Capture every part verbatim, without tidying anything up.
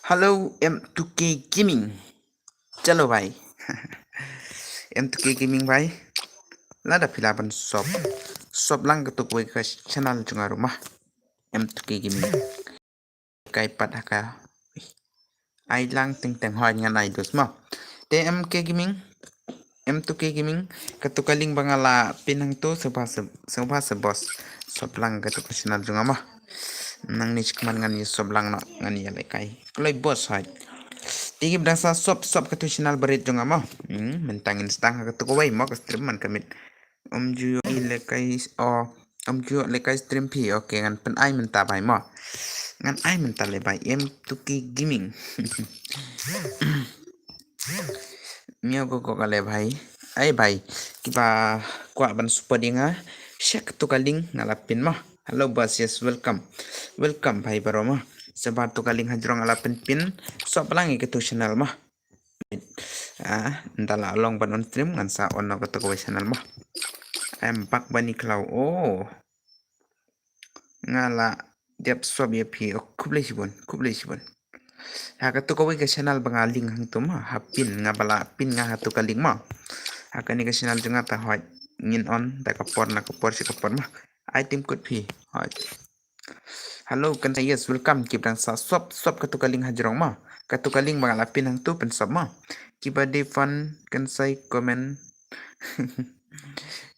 Hello, M two K Gaming. Chalo bhai. M two K Gaming bhai. Lada phi lah ban sub, sub lang katu kawei ka channel jong nga ruh ma. M two K Gaming. Kai pat ha ka. Ai lang teng teng hoi ngan ai dos ma. Te M K Gaming. M two K Gaming, katu ka link ba nga la pin hangtu, sngewbha sngewbha sngewbha sub lang katu ka channel jong nga ma. Nangne shikmat ngan ïa sub lang noh, ngan ïa lehkai. Kloi bos hoi. Te ki ba dang sa sub sub katu channel barit jong nga ma. Hmm, mynta ngin sdang ha katu kawei ma ka stream man ka miet. Ym ju ïoh lehkai o, ym ju ïoh lehkai stream phi. Okay, ngan pyn-ai mynta bhai ma. Ngan ai mynta le bhai M two K Gaming. Miaw ko ko kale bhai. Ai bhai, kiba kwah ban support ïa nga, check tu ka link nga la pin ma. Hello boss, yes, welcome. Welcome bhai baroh ma. Sngewbha tu ka link hajrong nga la pin pin. Sub lang ïa katu channel ma. Ah, nda la long ban on stream ngan sa on noh katu kawei channel ma. Em bak bani khlaw. Oh. Nga la dep sub ïa phi. Oh, khublei shibun, khublei shibun. Ha katu kawei ka channel ba nga link hangtu ma, ha pin nga ba la pin nga ha tu ka link ma. Ha kane ka channel jong nga ta hoi ngin on da ka por na ka por shi ka por ma. Ai tim kut phi. Hoi. Hello, kan sa yes, welcome. Ki ba dang sa sub, sub katu ka link hajrong ma. Katu ka link ba nga la pin hangtu pyn sub ma. Kiba dei fan kan sa comment.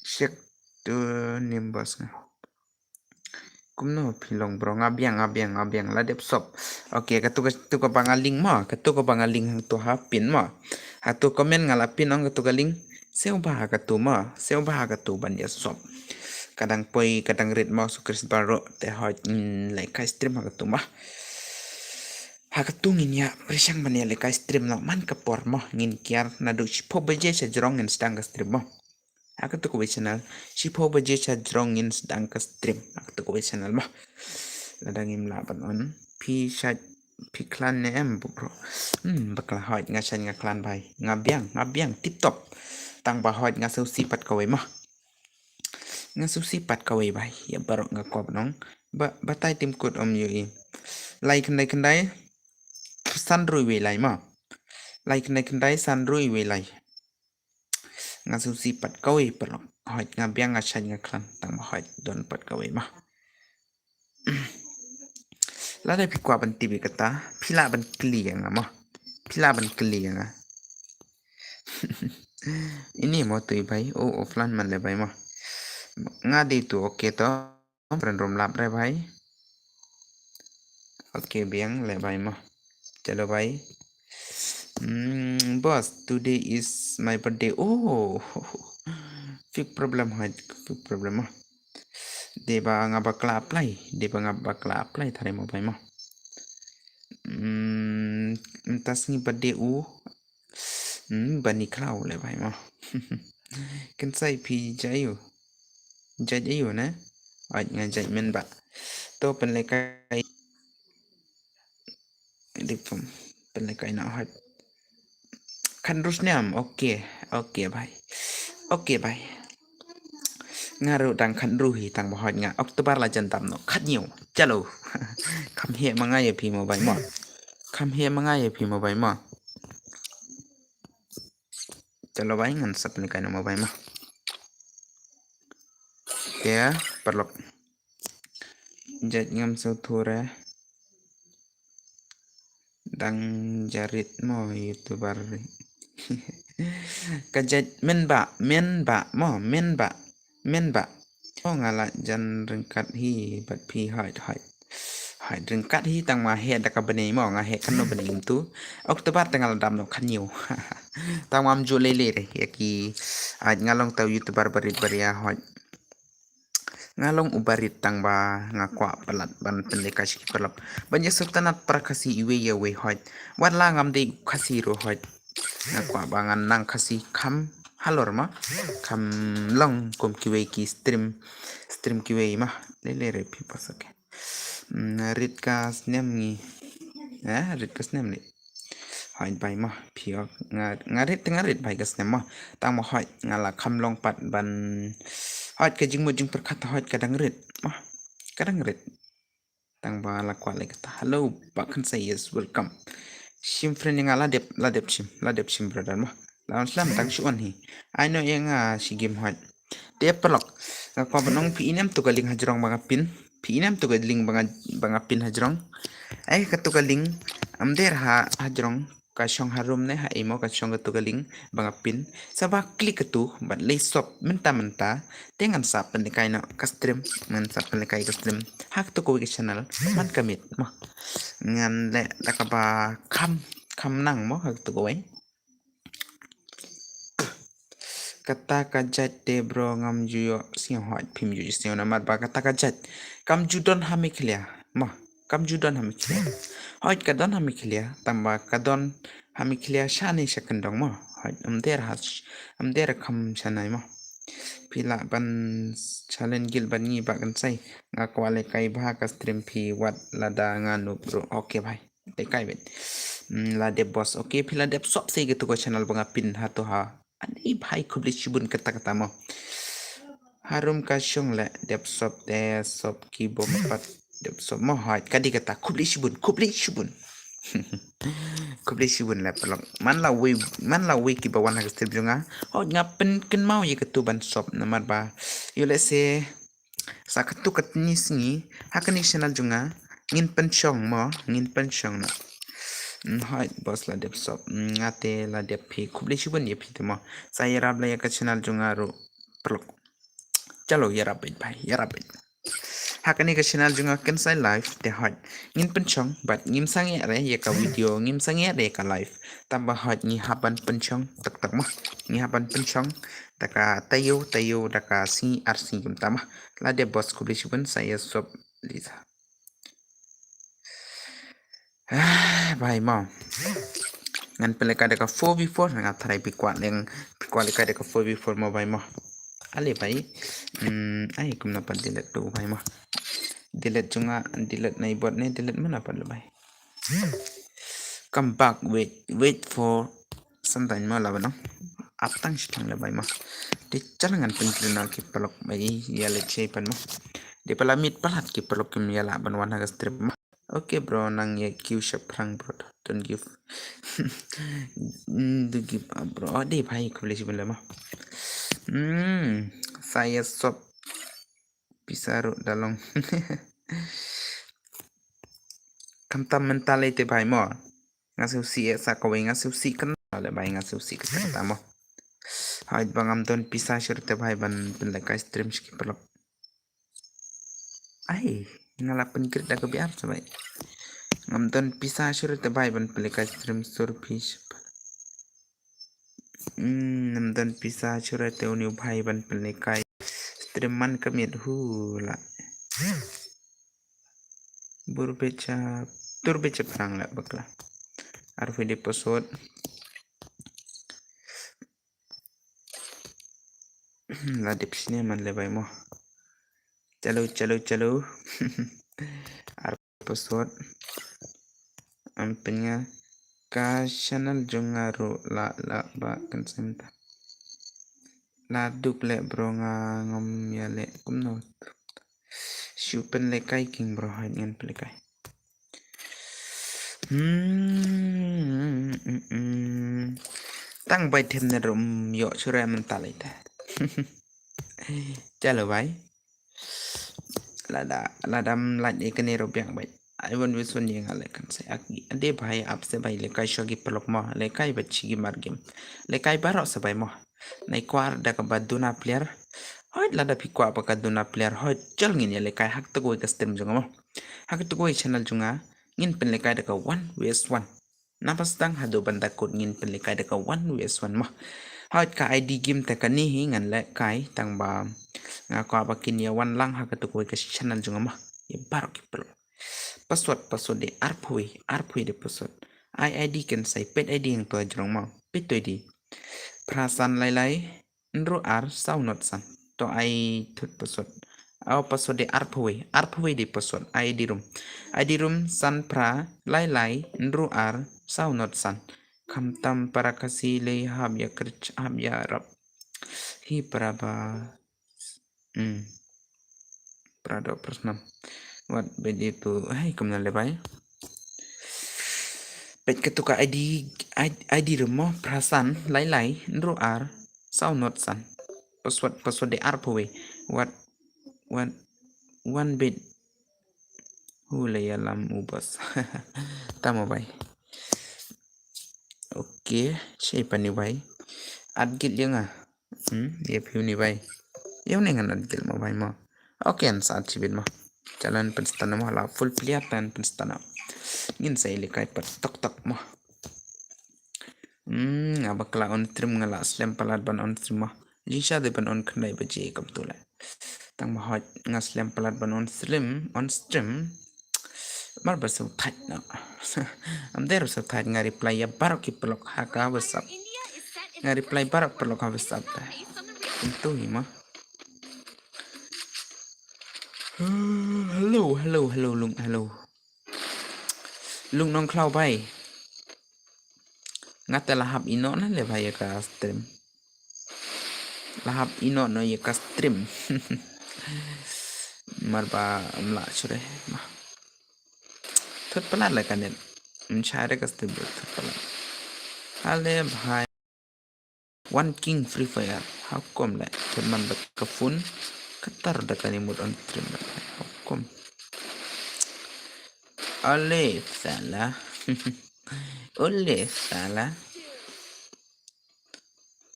Check tu nimbas nga. Kumno phi long bro, nga biang, nga biang, nga biang, la dep sub. Okay, katu katu kaba nga link ma, katu kaba nga link hangtu ha pin ma. Hatu comment nga la pin ong katu ka link. Sngewbha katu ma, sngewbha katu ban ïa sub. Ka dang poi, ka dang rit ma su kris baroh te hoi, mm, lehkai stream ha katu ma. Ha katu ngin ïa pyrshang ban ïa lehkai stream noh man ka por ma, ngin kiar naduh shiphew baje sha jrong ngin sdang ka stream ma. Ha katu kawei channel, shiphew baje sha jrong ngin sdang ka stream. Ha katu kawei channel ma. Lada ngim lah ban on. Phi shait, phi khlaiñ ne em bro. Hmm, bakla hoi nga shait nga khlaiñ bhai. Nga biang, nga biang tip top. Tang ba hoi nga sngewsih pat kawei ma. Nga sngewsih pat kawei bhai. Ïa baroh nga kwah ban ong. Ba, batai tim kut ym ïohi. Lai khyndai khyndai. San rui wei lai ma. Lai khyndai khyndai san rui wei lai. Nga sngewsih pat kawei paralok. Hoi nga biang nga shait nga khlaiñ tang ba hoi don pat kawei ma. Lada phi kwah ban tip ïa kata, phi lah ban kylli ïa nga ma. Phi lah ban kylli ïa nga. Ini mo tu i bhai, oh offline man le bhai ma. Nga dei tu okay to. Pren rum lap re bhai. Okay, biang le bhai mo. Chalo bhai. Hmm, boss, today is my birthday. Oh, big problem hai, big problem mo. Dei ba nga bakla apply, dei ba nga bakla apply thare mo bhai mo. Hmm, mynta sngi birthday u. Hmm, bani khlaw le bhai mo. Kan sai phi jai u. Judge aïu ne? Hoi nga judge men ba. To pynlehkai. Dei pyn, pynlehkai na hoi. Khatñiew snem. Okay. Okay bhai. Okay bhai. Nga ruh dang khatñiew hi tang ba hoi nga. October la jan tam noh. Khatñiew. Chalo. Kham heh ma nga ïa phi mo bhai mo. Kham heh ma nga ïa phi mo bhai mo. Chalo bhai ngan sa pynlehkai na mo bhai mo. Te paralok. Judge ngam sngewthuh re. Dang jarit mo YouTuber. Ka judge men ba, men ba mo, men ba, men ba. Oh, nga la jan ryngkat hi bad phi hoi hoi. Hoi ryngkat hi tang ma heh da ka bnai mo, nga heh kano bnai mynta. October te nga la dam noh khatñiew. Tang ma ym ju lei lei re ïa ki. Hoi nga long tau YouTuber barit baria hoi. Nga long u barit tang ba nga kwah palat ban pynlehkai sha ki paralok. Ban ïa sngewtynnat para Khasi iwei ïa iwei hoi. Wat la ngam dei Khasi ruh hoi. Nga kwah ba ngan nang Khasi kham halor ma. Kham long kum kiwei ki stream. Stream kiwei ma. Lei lei re phi pas okay. Hmm, rit ka snem ngi. Eh, rit ka snem lei. Hoi bhai mo, phi ok. Nga, nga rit, nga rit bhai ka snem mo. Tang mo hoi, nga la kham long pat ban. Hoi ka jingmut jingpyrkhat hoi ka dang rit. Mo, ka dang rit. Tang ba la kwah leh kata. Hello, Bah Khynsai, yes, welcome. Shim friend ïa nga, la dep, la dep shim, la dep shim brother mo. La wan slem tang shu wan hi. Ai no ïa nga shi game hot. Te paralok, nga kwah ban ong phi ïohi ne em tu ka link hajrong ba nga pin. Phi ïohi ne em tu ka link ba nga, ba nga pin hajrong. Ai katu ka link, ym dei ha hajrong, ka shong harum ne ha imo ka shong katu ka link ba nga pin. Sa ba click katu bad leit sop mynta mynta. Te ngan sa pynlehkai noh ka stream, ngan sa pynlehkai ka stream ha katu kawei ka channel man ka miet mo. Ngan leh da kaba kham, kham nang mo ha katu kawei. Kata ka jait te bro ngam ju ïohsngew, hooid phim ju ïohsngew namar ba kata ka jait kam ju don ha Meghalaya mo, kam ju don ha Meghalaya. Hooid ka don ha Meghalaya, tang ba ka don ha Meghalaya shane sha kyndong mo. Hooid ym dei ha, ym dei kham shane mo. Phi lah ban challenge guild bad ngi Bah Khynsai. Nga kwah lehkai bha ka stream phi wat lada nga noob ruh. Okay bhai. Lehkai bad. Hmm, la dep boss. Okay, phi la dep sop sa ïa katu ka channel ba nga pin hato ha. Ani bhai khublei shibun kata kata mo. Harum ka shong leh dep sop te sop ki bym pat dep sop mo, hooid ka dei kata, khublei shibun, khublei shibun. Khublei shibun leh paralok. Man la wei, man la wei kiba wan ha ka stream jong nga. Hooid nga pynkynmaw ïa katu ban sop namar ba ïoh lehse sa katu katni sngi ha kane ka channel jong nga ngin pynshong mo, ngin pynshong noh. Hmm, hooid boss la dep sop. Hmm, nga te la dep phi, khublei shibun ïa phi te mo. Sa ïarap leh ïa ka channel jong nga ruh paralok. Chalo ïarap beit bhai, ïarap beit. Ha kane ka channel jong nga Khynsai Live te hooid ngin pynshong bad ngim sangeh re ïa ka video, ngim sangeh re ïa ka live. Tang ba hooid ngi hap ban pynshong tak tak mo. Ngi hap ban pynshong da ka taïew taïew, da ka sngi ar sngi kumta mo. La dep boss, khublei shibun, sa ïa sop Lisa. Ah, bhai mo. Ngan pynlehkai da ka four v four, nga tharai phi kwah leh, phi kwah lehkai da ka four v four mo bhai mo. Ale bhai. Hmm, ai kumno pat delete tu bhai mo. Delete jong nga, delete na i bot ne, delete mano pat le bhai. Come back, wait, wait for some time mo la ba nang. Ap tang shi tang le bhai mo. Te chal ngan pynkynmaw ki paralok bhai, ïa leit shai pat mo. Te pala miet palat ki paralok kim ïa lah ban wan ha ka stream mo. Okay bro, nang ïa kiew shaphrang bro. Don't give. Mm, don't give up bro. Oh, dei bhai, khublei shibun le mo. Hmm, sa ïa sop pisa ruh da long. Khamtam mynta lei te bhai mo. Nga sngewsih ïa sa kawei, nga sngewsih kynmaw le bhai, nga sngewsih kata kata mo. Hooid ba ngam don pisa shuh te bhai ban pynlehkai stream sha ki paralok. Ai, nga la pynkit da ka biar sa bhai. Ngam don pisa shuh te bhai ban pynlehkai stream sur phi. Hmm, ngam don pisa shuh te uni u bhai ban pynlehkai stream man ka miet hu la. Bur becha, tur becha phrang la bakla. Arphew de password. La dep shine man le bhai mo. Chalo, chalo, chalo. Ar password. Am pynga ka channel jong nga ruh la, la ba kan sem ta. La duk le bro, nga ngam ïa le kumno. Shu pynlehkai king bro, hooid ngan pynlehkai. Hmm, mm, mm. Tang bai them ne rum ïoh shuh re mynta lei ta. Chalo bhai. Lada, lada ym lait ïa kane ruh biang bhai. Ai wan wis wan ïa nga leh kan sa ak. Ade bhai ap sa bhai, lehkai sha ki paralok mo. Lehkai bad shi ki mar game. Lehkai baroh sa bhai mo. Nai kwah da kaba duna player. Hooid lada phi kwah ba ka duna player. Hooid chal ngin ïa lehkai ha katu kawei ka stream jong nga mo. Ha katu kawei channel jong nga. Ngin pynlehkai da ka one versus one. Naba sdang haduh ban da kut ngin pynlehkai da ka one versus one mo. Hooid ka I D game te kane hi ngan lehkai tang ba nga kwah ba kin ïa wan lang ha katu kawei ka channel jong nga mo. Ïa baroh ki paralok. Password, password de arphew, arphew de password. Ai I D kan sai pet I D hangto jrong mo. Pet to I D. Phra san lai lai. Hynriew ar saw not san. To ai thut password. Aw password de arphew, arphew de password. Ai di room. Ai di room san phra lai lai hynriew ar saw not san. Khamtam para Khasi lei hap ïa kyrch hap ïa rap. Hi para ba. Hmm. Para do prasnam. Wat bit itu. Hai, kumna le bai. Peit katu ka ID, ID ruh mo, phra san lai lai hynriew ar saw not san. Password, password de arphew wei. Wat, wat, one bit. Hu le ïalam u boss. Tamo bai. Okay, shi pani bai. At git ïa nga. Hmm, ïa phi uni bai. Ïa uni ngan at git mo bai mo. Okay, an sa at shibit mo. Jalan pynstana mo la full player tan pynstana. Ngin sa ili kai pat tok tok mo. Hmm, nga ba kla on stream nga la slem palat ban on stream mo. Jingshah de ban on khyndai baje kam tu le. Tang ba hot nga slem palat ban on stream, on stream. Mar ba shu thait na. Am der shu thait nga reply ïa baroh ki paralok ha ka WhatsApp. Nga reply baroh paralok ha WhatsApp ta. Tentu hi ma. Hello, hello, hello, Lung, hello. Lung Nongkhlaw bai. Nga te la hap ïehnoh na le bai ïa ka stream. La hap ïehnoh no ïa ka stream. Mar ba ym lah shuh re ma. Thut palat le ka net. Ym shah re ka stream thut palat. Ale bhai. One King Free Fire. How come le? Thut man da ka phone. Katar da ka ni mut on stream le bhai. How come? Ale sala. Ole sala.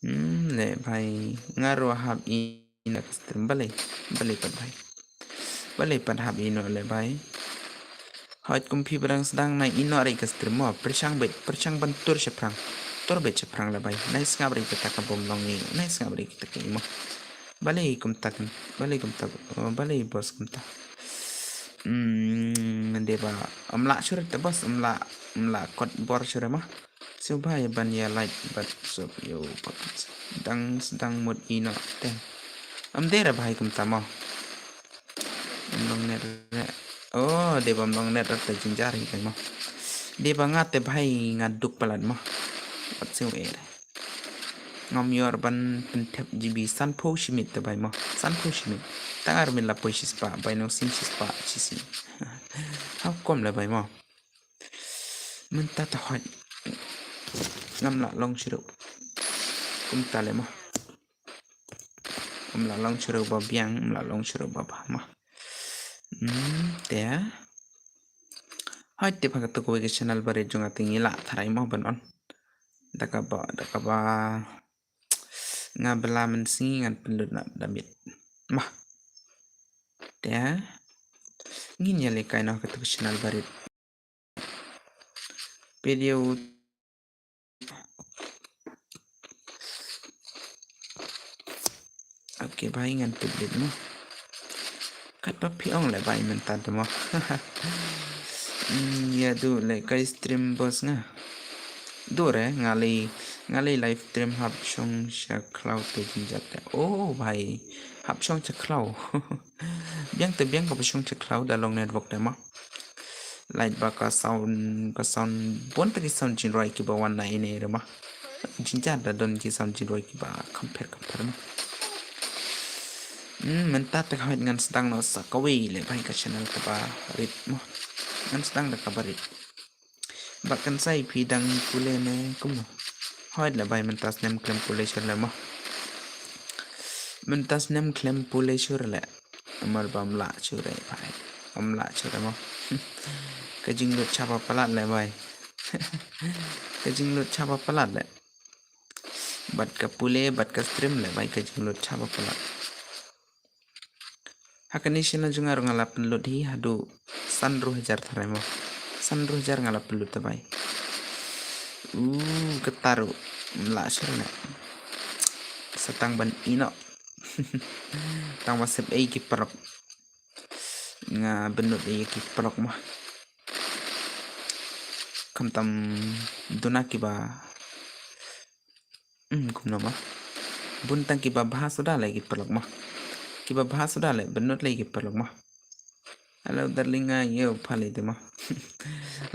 Hmm, le bhai. Nga ruh hap ïehnoh ka stream balei. Balei pat bhai. Balei pat hap ïehnoh le bhai. Hot kum phi ba dang sdang na ïehnoh re ka stream mo. Pyrshang beit, pyrshang ban tur shaphrang. Tur beit shaphrang le bhai. Nai sngap re kita ka bom long ni. Nai sngap re kita ka imo. Balei kumta kan. Balei kumta. Oh, balei boss kumta. Hmm, de ba. Ym lah shuh re te boss. Ym lah, ym lah kot bor shuh re ma. Sngewbha ban ïa like bad sub ïa u podcast. Dang sdang mut ïehnoh te. Ym dei re bhai kumta mo. Ym long net re. Oh, dei ba ym long net re te jynjar hi te mo. Dei ba nga te bhai nga duk palat mo. Wat sngewbha re. Ngam ïoh ban pynthep GB sanphew shi miet te bhai mo. Sanphew shi miet. Tang ar miet la poi shispah, bai nong sien shispah, shisien. How come le bhai mo. Mynta te hot. Ngam lah long shuh ruh. Kumta le mo. Ngam lah long shuh ruh ba biang, ngam lah long shuh ruh ba bha mo. Hmm, te. Hot te pha katu kawei ka channel barit jong nga te ngi lah tharai mo ban on. Da kaba, da kaba. Nga bela mynsngi ngan pynlut na da miet. Mo. Te. Ngin ïa lehkai noh katu ka channel barit. Video. Okay bhai ngan pynlut mo. Katba phi ong le bhai mynta te mo. Hmm, ïa duh lehkai stream boss nga. Duh re nga lei, nga lei live stream hap shong sha khlaw te jynjar te. Oh bhai. Hap shong sha khlaw. Biang te biang kaba shong sha khlaw da long network te mo. Lait ba ka sound, ka sound bun te ki sound jingrwai kiba wan na ine re mo. Jynjar da don ki sound jingrwai kiba kham pher kham pher mo. Hmm, mynta te hot ngan sdang noh sa kawei le bhai ka channel kaba rit mo. Ngan sdang da kaba rit. Ba kan sai phi dang pule ne kumno. Hot le bhai mynta snem khlem pule shuh le mo. Mynta snem khlem pule shuh le. Amar ba ym lah shuh re bhai. Ym lah shuh re mo. Ka jinglut shaba palat le bhai. Ka jinglut shaba palat le. Bad ka pule, bad ka stream le bhai ka jinglut shaba palat. Ha kane channel jong nga ruh nga la pynlut hi haduh sanphew hajar tharai mo. Sanphew hajar nga la pynlut te bhai. Uh, kata ruh. Ym lah shuh re ne. Sa tang ban ïehnoh. Tang ba sep ei ki paralok. Nga bynnud ei ki paralok mo. Khamtam duna kiba. Hmm, kumno mo. Bun tang kiba bha suda le ki paralok mo. Kiba bha suda le bynnud le ki paralok mo. Hello darling nga ïa pha le te mo.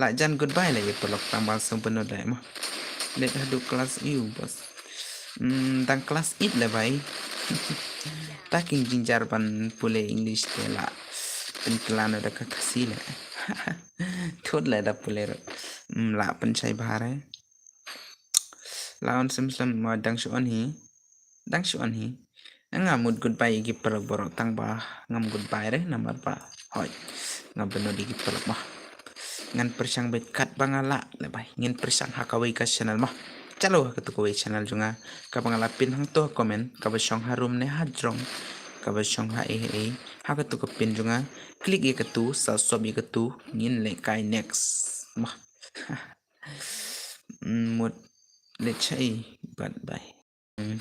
La jan goodbye le ki paralok tang ba shu bynnud le mo. Let haduh class eight boss. Hmm, tang class eight le bhai. Ta king jynjar ban pule English te la. Pynkylla noh da ka Khasi leh. Thut leh da pule ruh. Hmm, lah pynshai bha re. Lah on sim sim mo dang shu on hi. Dang shu on hi. Nga mut goodbye ïa ki paralok baroh tang ba ngam goodbye re namar ba hoi. Nga bynnud ïa ki paralok mo. Ngan pyrshang beit katba nga lah leh bhai. Ngin pyrshang ha kawei ka channel mo. Chalo ha katu kawei channel jong nga. Kaba nga la pin hangto ha comment. Kaba shong harum ne hajrong. Kaba shong ha ei ei. Ha katu ka pin jong nga. Click ïa katu, sa sop ïa katu. Ngin leh kai next. Mo. Mut leit shai bad bye. Hmm.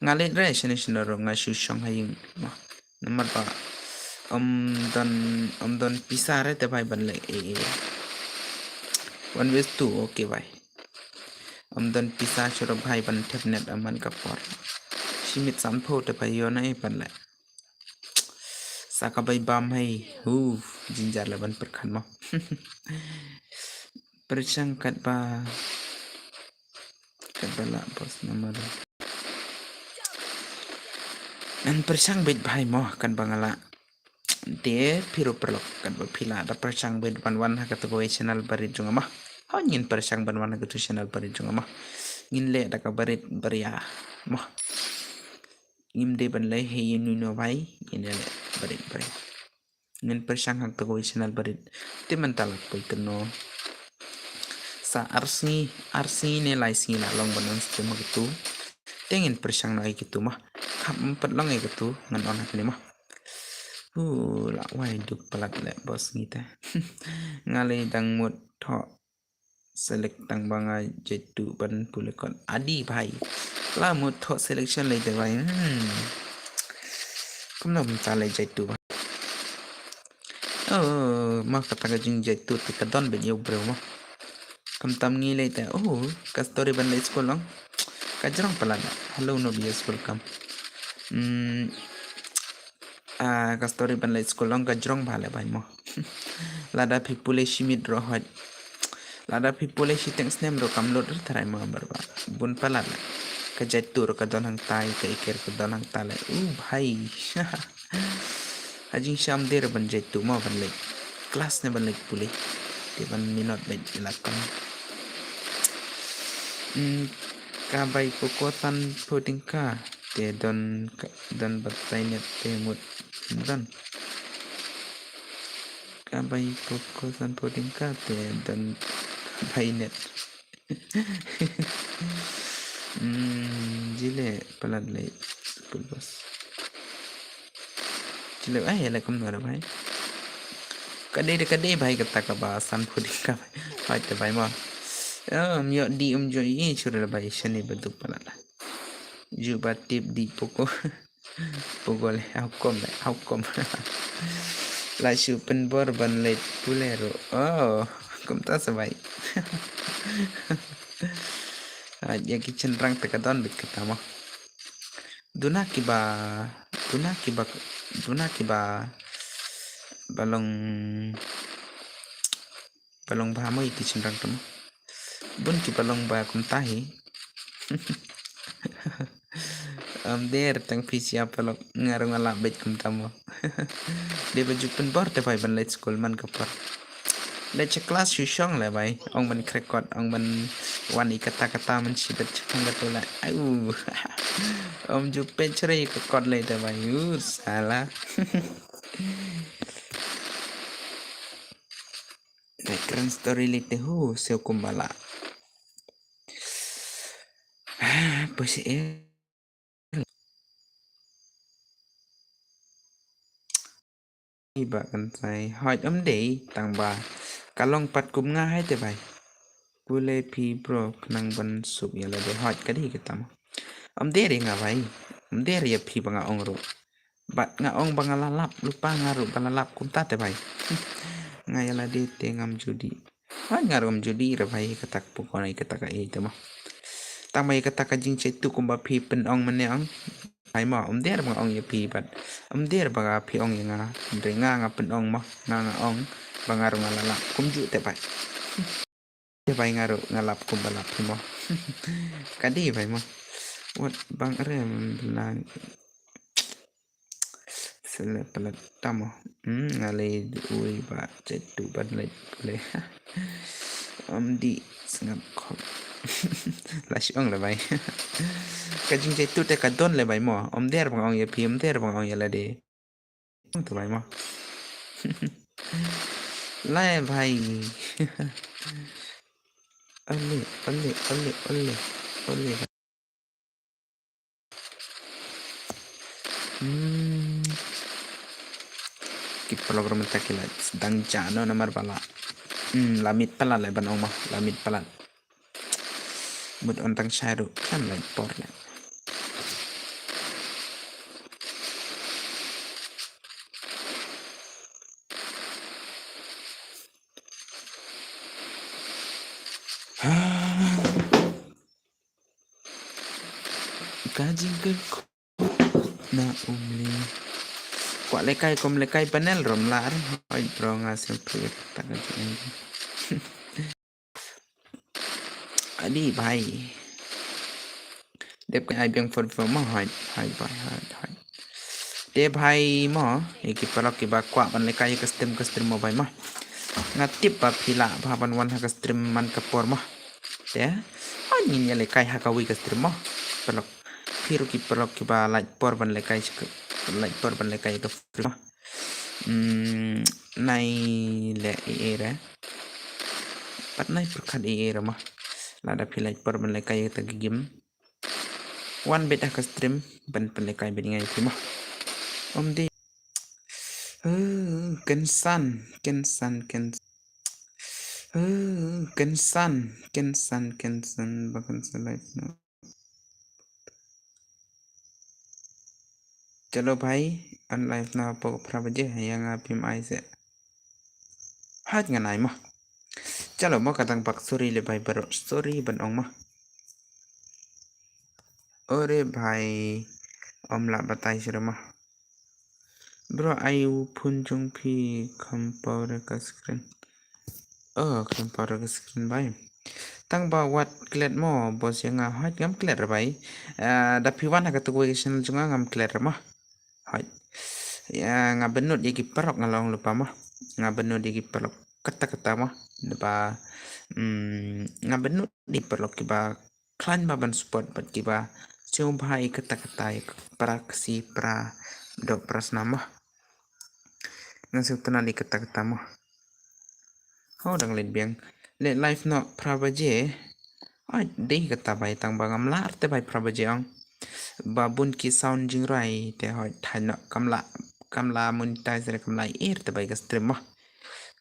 Nga leit re shane shane ruh nga shu shong ha ïing. Mo. Namar ba ym don, ym don pisa re te bhai ban leh ei ei. One versus two, okay bhai. Ym don pisa shuh ruh bhai ban thep net ha man ka por. Shi miet sanphew te bhai ïoh na ei ban leh. Sa ka bai bam hei. Hu, jynjar leh ban pyrkhat mo. Pyrshang katba, katba lah boss namar. Ngan pyrshang beit bhai mo katba nga lah. Te phi ruh paralok katba phi lah da pyrshang beit wan wan ha katu kawei channel barit jong nga mo. Hoi ngin pyrshang ban wan ha katu channel barit jong nga mo. Ngin leh da ka barit baria mo. Ngim dei ban leh hei ïa uno uno bhai, ngin leh barit barit. Ngin pyrshang ha katu kawei channel barit. Te mynta la poi kynnoh. Sa ar sngi, ar sngi ne lai sngi la long ban on stream ha katu. Te ngin pyrshang noh ïa katu mo. Hap ym pat long ïa katu ngan on ha kane mo. Hu, la wai duk palat leh boss ngi te. Nga lei dang mut thoh select tang ba nga jait tu ban pule kot. Adi bhai. La mut thoh selection lei te bhai. Hmm. Kumno mynta lei jait tu bhai. Oh, ma kata ka jingjait tu te ka don beit ïa u briew mo. Khamtam ngi lei te, oh, ka story ban leit skul long. Ka jrong palat. Hello, no B S, welcome. Hmm. Ah, ka story ban leit skul long ka jrong bha leh bhai mo. Lada phi pule shi miet ruh hoi. Lada phi pule shiteng snem ruh kam lut re tharai mo bar ba. Bun palat leh. Ka jait tu ruh ka don hangtai, ka iker ka don hangtai leh. U bhai. Ha jingshisha ym dei re ban jait tu mo ban leit class ne ban leit pule. Te ban minot beit ila kam. Hmm, ka bai Poco sanphew tyngka. Te don ka, don batai net te mut don. Ka bai Poco sanphew tyngka te don batai net. Hmm, jile palat lei school bus. Jile ai ïa leh kumno re bhai. Ka dei, ka dei bhai kata kaba sanphew tyngka bhai. Hoi te bhai mo. Ym ïoh dih ym ïoh i shuh re bhai shane ba duk palat la. Ju ba tip dih Poco. Poco leh, ha hukum leh, ha hukum. La shu pynbor ban leit pule ruh. Oh, kumta sa bhai. Ah, ïa ki shynrang te ka don beit kata mo. Duna kiba, duna kiba, duna kiba ba long, ba long bha mo ïa ki shynrang te mo. Bun kiba long ba kumta hi. Ym dei re tang phi sha paralok, nga ruh nga lah beit kumta mo. Dei ba ju pynbor te bhai ban leit skul man ka por. Leit sha klas shu shong leh bhai, ong ban khreh kot, ong ban wan ïa kata kata man shi bet shaphang kata leh. Ai u. Ym ju peit shuh re ïa ka kot leh te bhai, u sala. Leh kren story leh te hu, siew kumba lah. Poi sha eh. Iba kan sai hoi ym dei tang ba ka long pat kum nga hai te bhai. Pule phi bro khnang ban suk ïa lade hoi ka dei kata mo. Ym dei re nga bhai. Ym dei re ïa phi ba nga ong ruh. Bad nga ong ba nga la lap, lypa nga ruh ba la lap kumta te bhai. Nga ïa lade te ngam ju dih. Hoi nga ruh ngam ju dih re bhai, kata ka pukon ai kata ka ei te mo. Tang ba ïa kata ka jingjait tu kumba phi pynong mane ong. Bhai mo, ym dei re ba nga ong ïa phi bad ym dei re ba phi ong ïa nga. Hynrei nga nga pynong mo, nga nga ong ba nga ruh nga la lap kumjuh te bhai. Te bhai nga ruh nga lap kumba lap phi mo. Ka dei bhai mo. Wat bang re bla. Sele palat tamo. Hmm, ngalei ui ba cetu ban leit pule. Om di sngap khop. La shi ong le bai. Ka jingcetu te ka don le bai mo. Om der bang ong ya pi, om der bang ong ya lade. Ong tu bai mo. Lai bai. Ole, ole, ole, ole, ole. Hmm. Ki paralok ruh mynta ki la dang jah noh namar ba la. Hmm, la miet palat le ban ong mo, la miet palat. Mut on tang shai ruh khlem la por le. Ka jingkyrkhu na um le. Kwah lehkai kum lehkai panel rom lar. Hoi bro nga sngewthuh ïa kata ka jingkyrkhu. Adi bhai. Dep ka ai biang phone phone mo hoi hoi bhai hoi hoi. Te bhai mo, ïa ki paralok kiba kwah ban lehkai ïa ka stream ka stream mo bhai mo. Nga tip ba phi lah bha ban wan ha ka stream man ka por mo. Te, hoi ngin ïa lehkai ha kawei ka stream mo. Paralok. Phi ruh ki paralok kiba lait por ban lehkai, lait por ban lehkai ïa ka free mo. Hmm, nai leh ei ei re. Pat nai pyrkhat ei ei re mo. Lada phi lait por ban lehkai ïa kata ka game. Wan beit ha ka stream ban pynlehkai beit ïa ngi phi mo. Om di. Eh, kynsan, kynsan, kynsan. Eh, kynsan, kynsan, kynsan, ba kynsan live noh. Chalo bhai, on live noh hapoh phra baje, ïa nga phim ai se. Haj ngan ai mo. Chalo mo ka dang bak sorry le bhai baroh, sorry ban ong mo. Ore bhai, om lah batai shuh re mo. Bro, ai u phone jong phi kham power ka screen. Oh, kham power ka screen bhai. Tang ba wat klet mo, boss ïa nga haj ngam klet re bhai. Ah, da phi wan ha kata kawei ka channel jong nga ngam klet re mo. Hoi. Ïa nga bynnud ïa ki paralok nga la ong lypa mo. Nga bynnud ïa ki paralok kata kata mo. Lypa, mm, nga bynnud ïa ki paralok kiba khlaiñ ba ban support bad kiba sngewbha ïa kata kata ïa para Khasi para doh para snam mo. Nga sngewtynnat ïa kata kata mo. Ho dang leit biang. Leh live noh phra baje. Ai dei kata bhai tang ba ngam lah te bhai phra baje ong. Ba bun ki sound jingrwai te hoi thai noh kam lah kam lah monetize re kam lah er te bhai ka stream mo.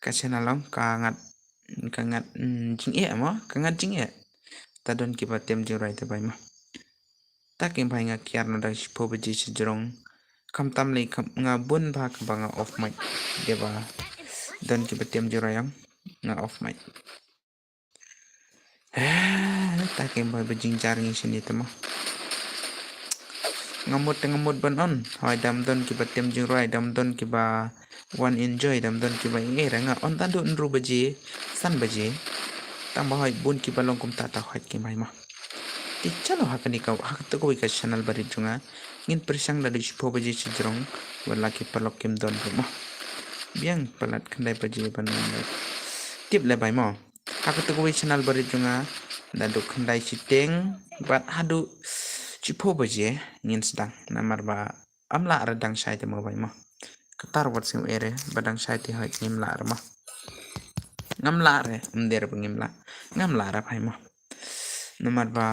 Ka channel ong ka ngat ka ngat, mm, jingeh mo ka ngat jingeh. Ta don kiba tem jingrwai te bhai mo. Ta king bhai nga kiar noh da shiphew baje shajrong. Khamtam lei kham nga bun bha kaba nga off mic. Dei ba don kiba tem jingrwai ong nga off mic. Eh, ta king bhai ba jingjar ngi shini te mo. Nga mut te nga mut ban on. Hoi dam don kiba tem jingrwai dam don kiba wan enjoy dam don kiba ïa re nga on ta duk hynriew baje san baje. Tang ba hoi bun kiba long kumta ta hoi ki mai ma. Te chalo ha kane ka ha kata kawei ka channel barit jong nga ngin pyrshang da duk shiphew baje shajrong. Wat la ki paralok kim don ruh ma. Biang palat khyndai baje ban wan. Tip le bai mo. Ha kata kawei channel barit jong nga da duk khyndai shiteng bad haduh shiphew baje ngin sdang namar ba ym lah re dang shai te mo bai mo. Kata ruh wat sngewbha re ba dang shai te hoi ngim lah re mo. Ngam lah re, ym dei re ba ngim lah. Ngam lah re bai mo. Namar ba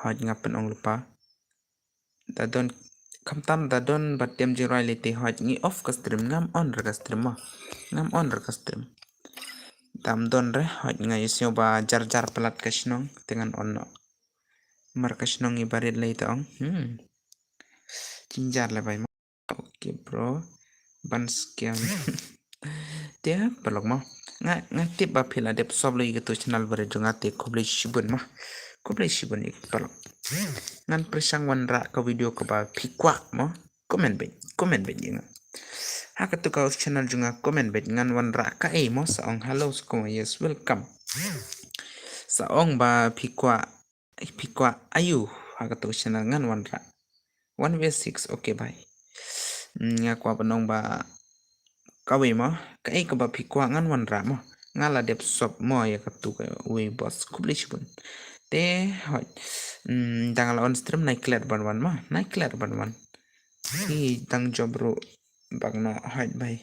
hoi nga pynong lypa. Da don khamtam da don ba tem jingrwai lei te hoi ngi off ka stream ngam on re ka stream mo. Ngam on re ka stream. Tam don re hoi nga ïohsngew ba jar jar palat ka shnong te ngan on noh. Mar ka shnong ngi barit lei te ong. Hmm. Jingjia le bai ma. Okay bro. Ban scam. Te paralok ma. Nga nga tip ba phi la dep sop lei katu channel barit jong nga te khublei shibun ma. Khublei shibun ïa paralok. Ngan pyrshang wanrah ka video kaba phi kwah ma. Comment beit, comment beit ïa nga. Ha katu ka channel jong nga comment beit ngan wanrah kaei mo sa ong hello skum yes welcome. Sa ong ba phi kwah phi kwah ayu ha katu ka channel ngan wanrah. One v six okay bye. Nga kwah ban ong ba kawei mo, kaei kaba phi kwah ngan wanrah mo. Nga la dep sop mo ïa katu kawei boss, khublei shibun. Te hoi, dang la on stream nai klet ban wan mo, nai klet ban wan. Hi dang job ruh bak noh hoi bai.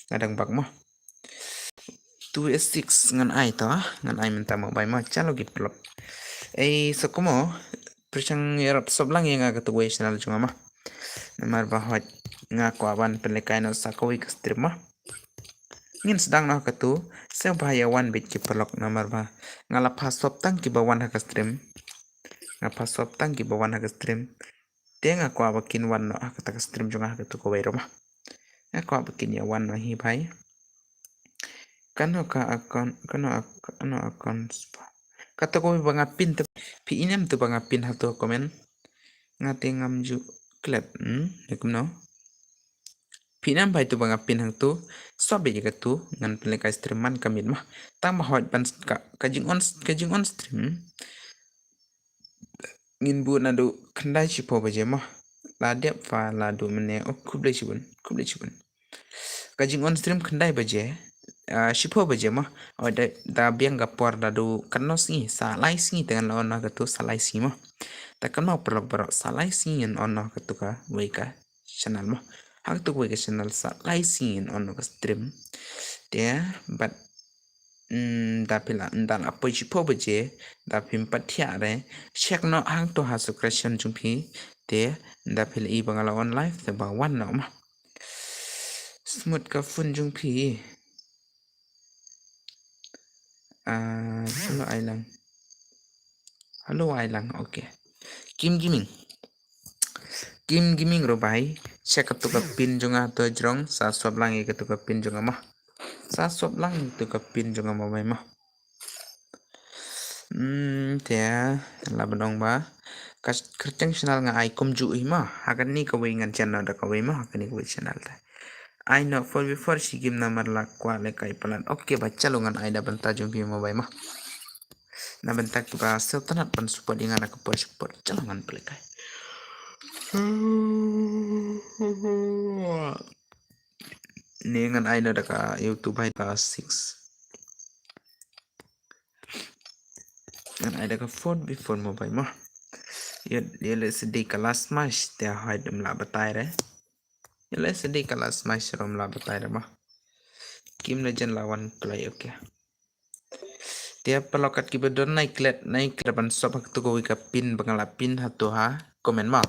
Nga dang bak mo. Two S six ngan ai to, ngan ai mynta mo bai mo, chalo git plop. Ei soko mo, pyrshang ïarap sop lang ïa nga katu kawei channel jong nga mo. Namar ba hoi nga kwah ban pynlekai noh sa kawei ka stream mo. Ngin sdang noh katu, sngewbha ïa wan beit ki paralok namar ba nga la pha sop tang kiba wan ha ka stream. Nga pha sop tang kiba wan ha ka stream. Te nga kwah ba kin wan noh ha kata ka stream jong nga ha katu kawei ruh mo. Nga kwah ba kin ïa wan noh hi bai. Kano ka account, kano account, kano account spa. Kata kawei ba nga pin te, phi ïohi em tu ba nga pin ha tu comment. Nga te ngam ju klet, hmm, ne kumno. Phi ïohi em bai tu ba nga pin hangtu, sop beit ïa katu, ngan pynlekai stream man ka miet mo. Tang ba hoi ban ka, ka jing on, ka jing on stream. Ngin bud naduh khyndai shiphew baje mo. La dep pha la duh mynne, oh khublei shibun, khublei shibun. Ka jing on stream khyndai baje, ah, shiphew baje mo. Oh da, da biang ka por da duh katno sngi, sa lai sngi te ngan la on noh katu sa lai sngi mo. Ta katno paralok baroh sa lai sngi ngan on noh katu kawei ka channel mo. Ha katu kawei ka channel sa lai sngi ngan on noh ka stream. Te bad, mm, da phi la, da la poi shiphew baje, da phim pat thiah re, check noh hangto ha suggestion jong phi, te da phi la i ba nga la on live te ba wan noh mo. Smooth ka phone jong phi. Ah, hello Ailang. Hello Ailang, okay. Kim Gaming. Kim Gaming ruh bai, check katu ka pin jong nga to jrong, sa sop lang ïa katu ka pin jong nga mo. Sa sop lang ïa katu ka pin jong nga mo bai mo. Hmm, te la ban ong ba ka kyrteng channel nga ai kumjuh hi mo. Ha kane kawei ngan jan noh da kawei mo, ha kane kawei channel te. Ai noh four v four shi game namar la kwah lekai palat. Okay ba chalo ngan ai da bynta jong phi mo bai mo. Na bynta kiba sngewtynnat ban support ïa nga na ka por support. Chalo ngan pynlekai. Ne ngan ai noh da ka YouTube hai ka six. Ngan ai da ka four v four mo bai mo. Ïa, ïa leh sdei ka last match te hoi dum la batai re. Ïa leh sdei ka last match rom la batai re mo. Kim Legend la wan kloi, okay. Te paralok kat kiba don nai klet, nai klet ban sop ha katu kawei ka pin ba nga la pin ha tu ha comment mo.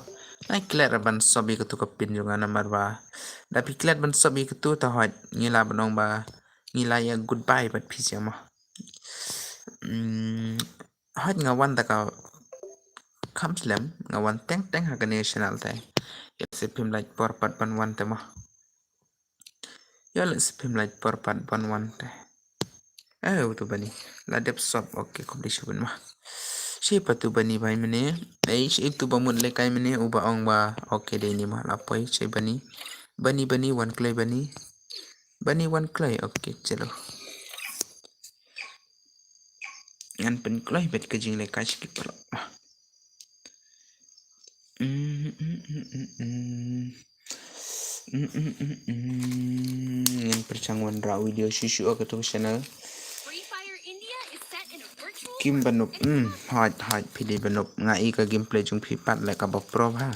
Nai klet ban sop ïa katu ka pin jong nga namar ba da phi klet ban sop ïa katu ta hoi ngi la ban ong ba ngi la ïa goodbye bad phi mo. Hmm, hoi nga wan da ka kham slem, nga wan teng teng ha kane channel te. Ïa leh sdei phim lait por pat ban wan te mo. Ïa leh sdei phim lait por pat ban wan te. Eh, utu bani. La dep sop, okay, khublei shibun mo. Shi pa tu bani bai mynne. Ei, shi tu ba mut lekai mynne, uba ong ba, okay, dei ni mo la poi, shi bani. Bani, bani, wan kloi bani. Bani wan kloi, okay, chalo. Ngan pynkloi bad ka jinglekai shi ki paralok. Ngan pyrshang wanrah video shuh shuh ha katu ka channel. Kim Banup, hmm, hoi, hoi, phi dei Banup. Nga i ka gameplay jong phi pat leh kaba pro bha.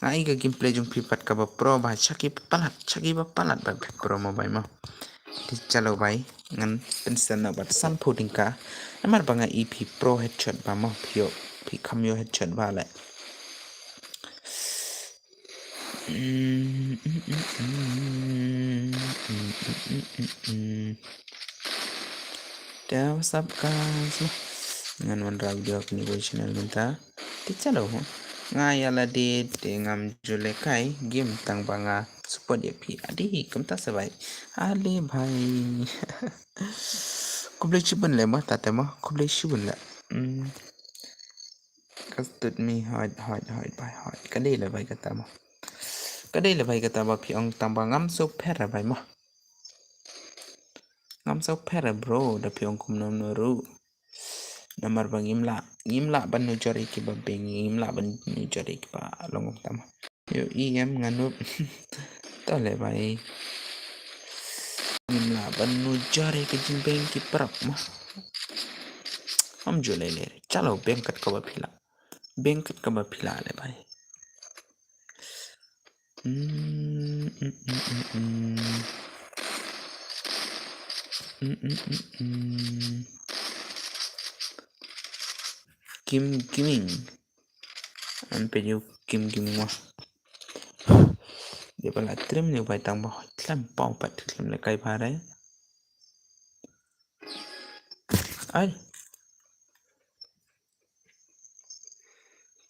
Nga i ka gameplay jong phi pat kaba pro bha. Shaki palat, shaki ba palat ba phi pro mo bai mo. Te chalo bai, ngan pynsend noh bad sanphew tyngka. Namar ba nga i phi pro headshot ba mo, phi ïoh, phi kham ïoh headshot ba leh. Te what's up guys? Ngan wanrah video ha kane ka channel mynta. Te chalo ho. Nga ïa lade te ngam ju lekai game tang ba nga support ïa phi. Adi kumta sa bai. Ale bhai. Khublei shibun leh mo, tate mo. Khublei shibun leh. Hmm. Ka stud mi hoi, hoi, hoi, bai, hoi. Ka dei leh bai kata mo. Ka dei leh bai kata ba phi ong tang ba ngam sngewpher bai mo. Ngam sngewpher bro, da phi ong kumno kumno ruh. Namar ba ngim lah, ngim lah ban nujor ïa kiba beng, ngim lah ban nujor ïa kiba long kumta mo. Yo em nga nup. To le bai. Ngim lah ban nujor ïa ka jingbeng ki prok mo. Ym ju le le. Chalo beng kat kaba phi lah. Beng kat kaba phi lah le bai. Hmm, hmm, hmm, hmm, hmm. Hmm, hmm, hmm, hmm. Kim Gaming. An pe ju Kim Gaming mo. Dei ba la trim ne bai tang ba hoi khlem pau pat khlem le kai ba rai. Ai.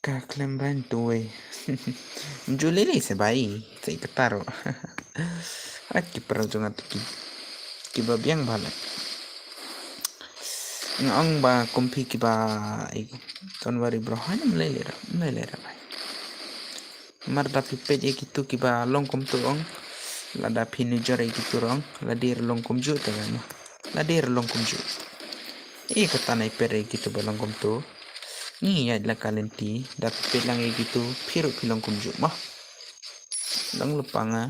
Ka khlem ban tuai. Ju lili se bai, se ka taro. Ai ki para jong atu ki. Ki ba biang ba le. Nga ong ba kum phi ki ba, ai, don't worry bro. Hai nam lele ra, nam lele ra bai. Mar da phi peit ïa kitu ki ba long kumtu ong. Lada phi nujor ïa kitu rong, la dei ra long kumjuh te bai mo. La dei ra long kumjuh. Ïa kata nai peit ïa kitu ba long kumtu. Ngi ïaid la ka lynti, da phi peit lang ïa kitu, phi ruh phi long kumjuh mo. Long lypa nga,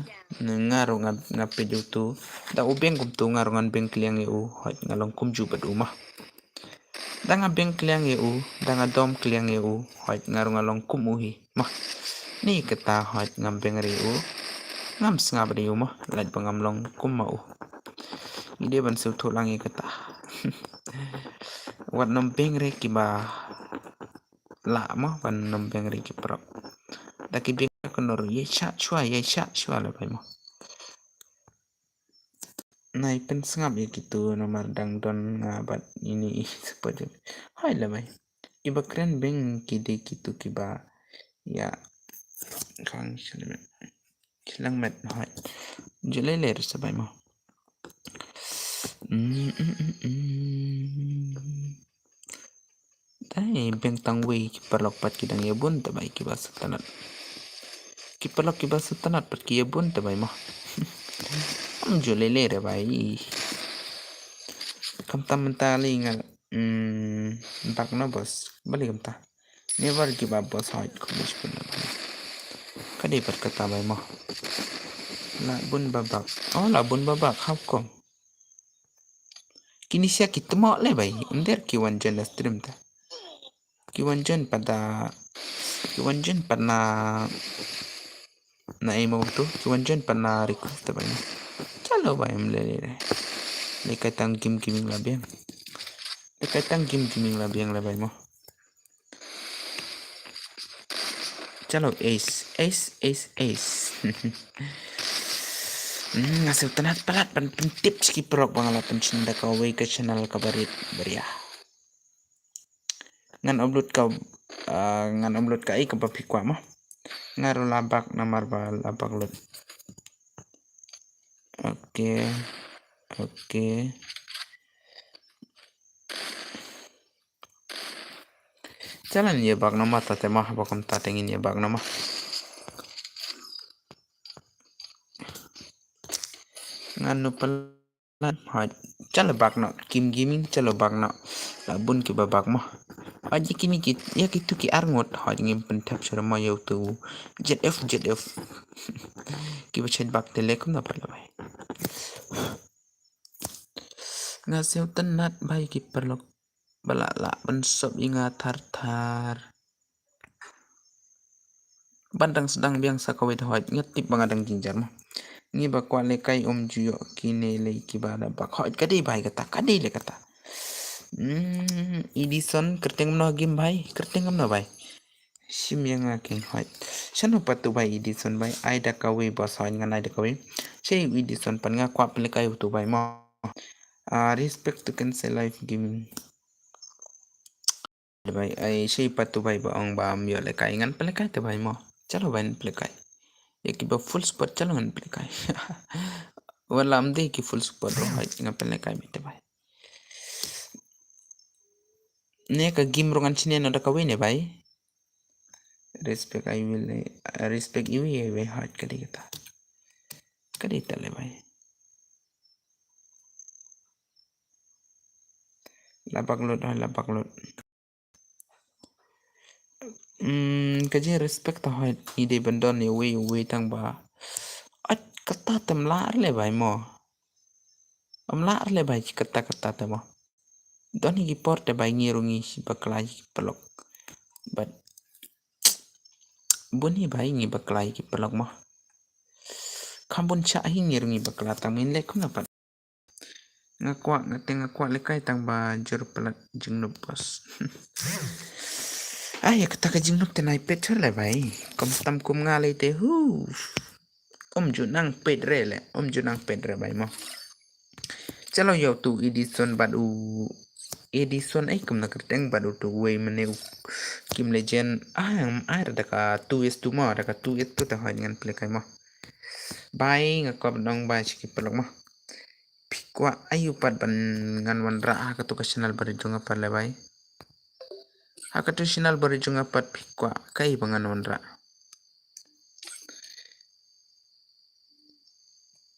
nga ruh nga, nga peit ïa utu. Da u beng kumtu nga ruh ngan beng kliang ïa u, hoi nga long kumjuh bad u mo. Da nga beng kliang ïa u, da nga dom kliang ïa u, hoi nga ruh nga long kum u hi. Mo. Ni kata hoi ngam beng re u. Ngam sngap re u mo, lait ba ngam long kum ma u. Ngi dei ban sngewthuh lang ïa kata. Wat nym beng re ki ba lah mo, wat nym beng re ki prok. Da ki beng ka nor ïa sha shwa, ïa sha shwa le bai mo. Nai pynsngap ïa kitu namar dang don nga bad ini i support. Hai le bai. Ki ba kren beng ki dei kitu ki ba ïa khang shlem. Shlem met hoi. Ju le le sa bai mo. Mm, mm, mm, mm. Dei beng tang wei ki paralok pat ki dang ïa bun te bai ki ba sngewtynnat. Ki paralok ki ba sngewtynnat pat ki ïa bun te bai mo. Ym ju le le re bai. Kam tam mynta li nga, mm, bak na boss. Bali kam ta. Never give up boss hoi kum bun na bai. Ka dei pat kata bai mo. La bun ba bak. Oh la bun ba bak how come? Kini sia ki tmok le bai. Under ki wan join la stream ta. Ki wan join pada, ki wan join pada na emo tu. Ki wan join pada request ta bai. Chalo bai em le le. Le kai tang Kim Gaming la biang. Le kai tang Kim Gaming la biang le bai mo. Chalo ace, ace, ace, ace. Hmm, nga sngewtynnat palat ban pyntip sha ki paralok ba nga la pynshim da kawei ka channel kaba rit ba ria. Ngan upload ka, ah, ngan upload ka ei kaba phi kwah mo. Nga ruh la bak namar ba la bak lut. Okay. Okay. Chalan ïa bak namar ta te ma ba kam ta te ngin ïa bak namar. Ngan nu pal Lan hoi. Chalo bak noh Kim Gaming, chalo bak noh. La bun ki ba bak mo. Hoi ïa kini ki, ïa kitu ki arngut hoi ngim pynthep shuh mo ïa utu. Z F, Z F. Ki ba shet bak te le kum na pat la bai. Nga sngewtynnat bai ki paralok. Ba la lah ban sop ïa nga thar thar. Ban dang sdang biang sa kawei te hoi nga tip ba nga dang jynjar mo. Ngi ba kwah lehkai um ju ïoh kine lei ki ba da bak hoi ka dei bai kata ka dei lei kata. Hmm, Edison kyrteng kumno game bai kyrteng kumno bai. Shim ïa nga keng hoi. Shano pat tu bai Edison bai ai da kawei ba sa ngan ai da kawei. Shei Edison pat nga kwah pynlehkai utu bai mo. Ah, respect to Cancel Live Gaming. Bai ai shei pat tu bai ba ong ba am ïoh lehkai ngan pynlehkai te bai mo. Chalo bai pynlehkai. Ïa ki ba full support chalo ngan pynlehkai. Wan lam dei ki full support ro hai ngan pynlehkai bai te bai. Ne ka game ro ngan chine no da kawei ne bai. Respect I will, eh, respect iwi iwi hot ka dei kata. Ka dei ta le bai. La bak lut, ah, la bak lut. Hmm, Ka jing respect ta hoi, i dei ban don ïa wei wei tang ba. Ach kata te mla le bai mo. Mla le bai kata kata te mo. Don hi ki por te bai ngi ru ngi hi bakla hi ki paralok. But bun hi bai ngi bakla hi ki paralok mo. Kham bun cha hi ngi ru ngi bakla tang min le khun na pat. Nga kwah, nga te nga kwah le kai tang ba jur palat jingnup bos. Ai, kata ka jingnup te nai pet chor le bai. Kom tam kum nga le te hu. Om ju nang pet re le, om ju nang pet re bai mo. Chalo yo tu Edison bad u Edison ai kum na kerteng bad u tu wei mene u Kim Legend. Ai, ai da ka tu is tu mo, da ka tu is tu ta hoi ngan play kai mo. Bai nga kop nong bai chiki pelok mo. Phi kwah ayu pat ban ngan wanrah ha katu ka channel bari jong nga pat le bai. Ha katu channel bari jong nga pat phi kwah kai ba ngan wanrah.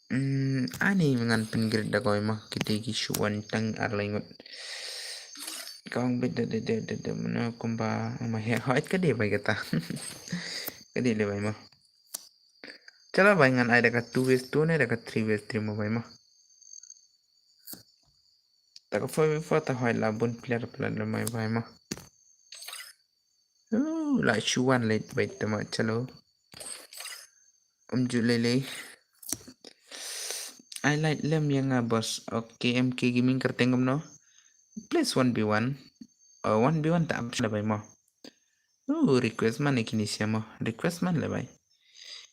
Hmm, ani ngan pyngrip da koi ma kiti ki shuan tang ar lai ngut. Kong bit da da da da da mano kumba ma he hoi ka dei bai kata. Ka dei le bai ma. Chala bai ngan ai da ka two vs two ne da ka three vs three mo bai ma. Da ka four vs four ta hoi la bun player player le mai bai ma. Uh, la shuan le bai ta ma chalo. Um ju le le. I like lem yang a boss. Okay, M K Gaming kerteng kumno. Please one v one. Oh, one v one ta option le bai ma. Uh, request man ne kini siamo. Request man le bai.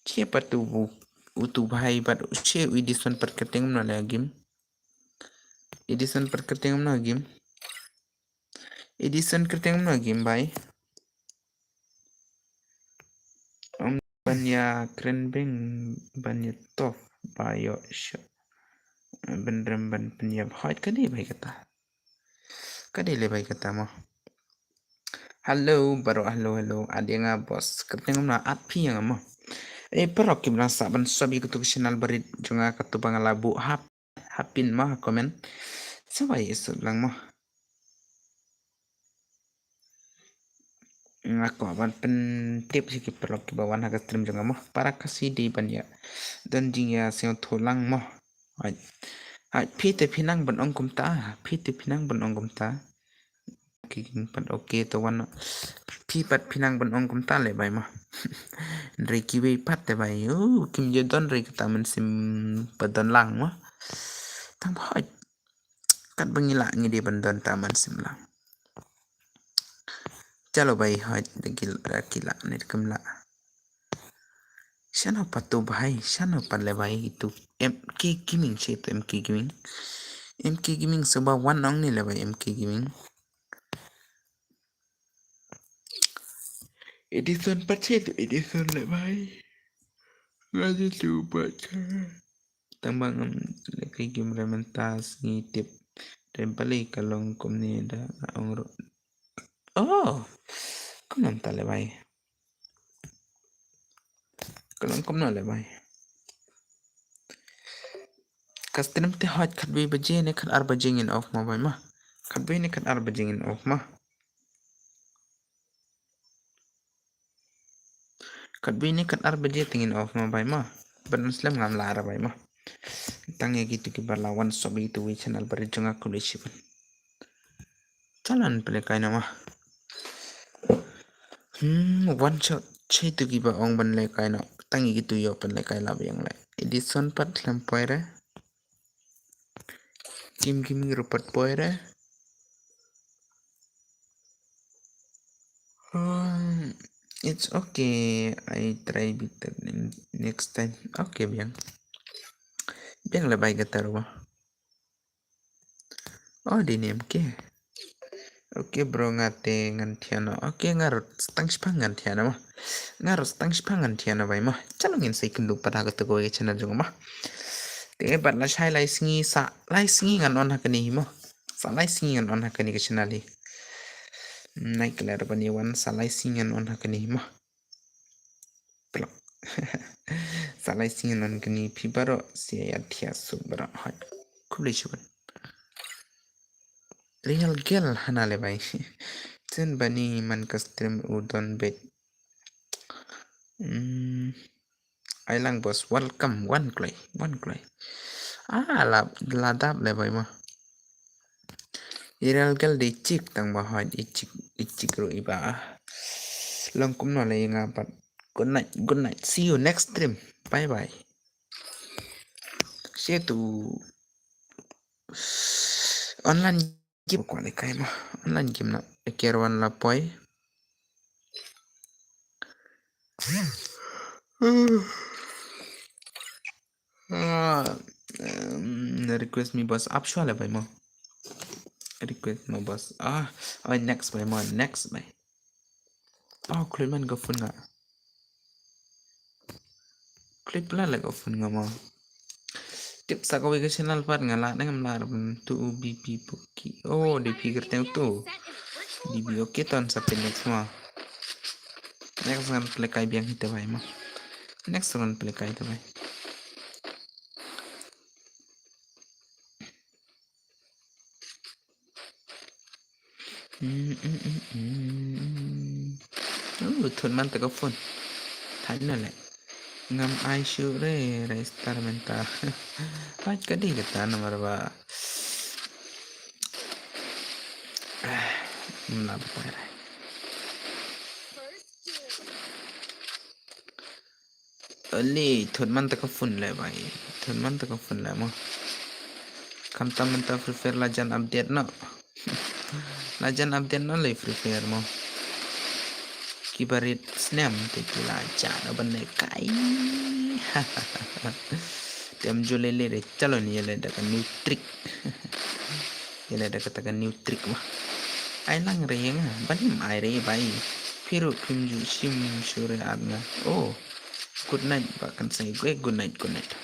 Che pat tu bu utu bai pat che Edison pat kerteng kumno le game. Edison pat kerteng kumno game. Edison kerteng kumno game bai. Om ban ya kren beng ban ya tof ba yo sho. Ban rem ban pynïap hoi ka dei bai kata. Ka dei le bai kata mo. Hello baro, hello hello. Adi nga boss. Kerteng kumno at phi yang mo. Eh, parok ki blang sa ban sub ïa katu ka channel barit jong nga katu ba nga la buh hap hapin ma comment. Sa bai sub lang mo. Nga ko ban pyntip sha ki paralok kiba wan ha ka stream jong nga mo. Para ka sidi ban ïa don jingïaseng tholang mo. Hai. Hai, phi te phi nang ban ong kumta, phi te phi nang ban ong kumta. Ki king pat okay to wan. Phi pat phi nang ban ong kumta le bai mo. Re kiwei pat te bai. Oh, kim je don re kata mynsiem ba don lang mo. Tang ba hoi. Kat ba ngi lah ngi dei ban don ta mynsiem lang. Chalo bai hoi da ki la ki la ne kum la. Shano pat tu bai, shano pat le bai tu M K Gaming che tu M K Gaming. M K Gaming suba wan ong ni le bai M K Gaming. Edison pat che tu Edison le bai. Nga ji tu pat che. Tang ba ngam le kai kim re mynta sngi tip. Re bali ka long kumne da nga ong ro. Oh. Kumno mynta le bai. Ka long kumno le bai. Ka stream te hoi khatwei baje ne khatar baje ngin off mo bai ma. Khatwei ne khatar baje ngin off ma. Khatwei ne khatar baje te ngin off ma bai ma. Ban slem ngam la ra bai ma. Tang ïa kitu kiba la wan sub ïa kitu wei channel barit jong nga khublei shibun. Chalan pynlehkai na ma. Hmm, wan sub che tu kiba ong ban lehkai na. Tang ïa kitu ïoh pynlehkai la biang le. Edison pat khlem poi re. Kim Kim ruh pat poi re. Hmm, it's okay. I try better next time. Okay, biang. Biang le bai kata ruh. Oh, di ni M K. Okay bro, nga te ngan thiah noh. Okay, nga ruh tang shipang ngan thiah noh ma. Nga ruh tang shipang ngan thiah noh bai ma. Chalo ngin sa ïakynduh pat ha katu kawei ka channel jong ma. Te bad lashai lai sngi sa lai sngi ngan on ha kane hi mo. Sa lai sngi ngan on ha kane ka channel hi. Nai kler ban ïa wan sa lai sngi ngan on ha kane hi mo. Plak. Sa lai sngi ngan on kane phi baroh sa ïa thiah suk baroh hoi. Khublei shibun. Real girl hana le bai. Chen bani man ka stream u don bet. Hmm. Ai lang boss, welcome, wan kloi, wan kloi. Ah, la, la dap le bai mo. Irial gal de chik tang ba hoi i chik, i chik ru i ba. Long kum no le nga pat. Good night, good night. See you next stream. Bye bye. See you to online game ko le kai mo. Online game na. Ker wan la poi. Ah, um, request me boss. Ap shwa le bai mo. Request mo boss. Ah, oh, next bai mo. Next bai. Oh, kloi man ka phone nga. Kloi pla le ka phone nga mo. Tip sa kawei ka channel pat nga la dang la ram tu B P puki. Oh, D P gerteng tu. D B, okay, ton sa pin next mo. Next ngan play kai biang hite bai mo. Next ngan play kai te bai. Mm, mm, mm, mm. Oh, thun man ta ka phone. Thad na le. Ngam ai shu re, re star mynta. Haj ka dei kata namar ba. Ah, ngam lah batai re. Oli, thun man ta ka phone le bai. Thun man ta ka phone le mo. Khamtam mynta Free Fire la jan update no. La jan update no le Free Fire mo. Ki barit snem te ki la jan ban le kai. Tem ju le le re chalo ni le da ka new trick. Ïa leh da kata ka new trick ma. Ai lang re nga, ban im ai re bai. Phi ruh phim ju shim shuh re at nga. Oh. Good night ba kan sai gue, good night, good night.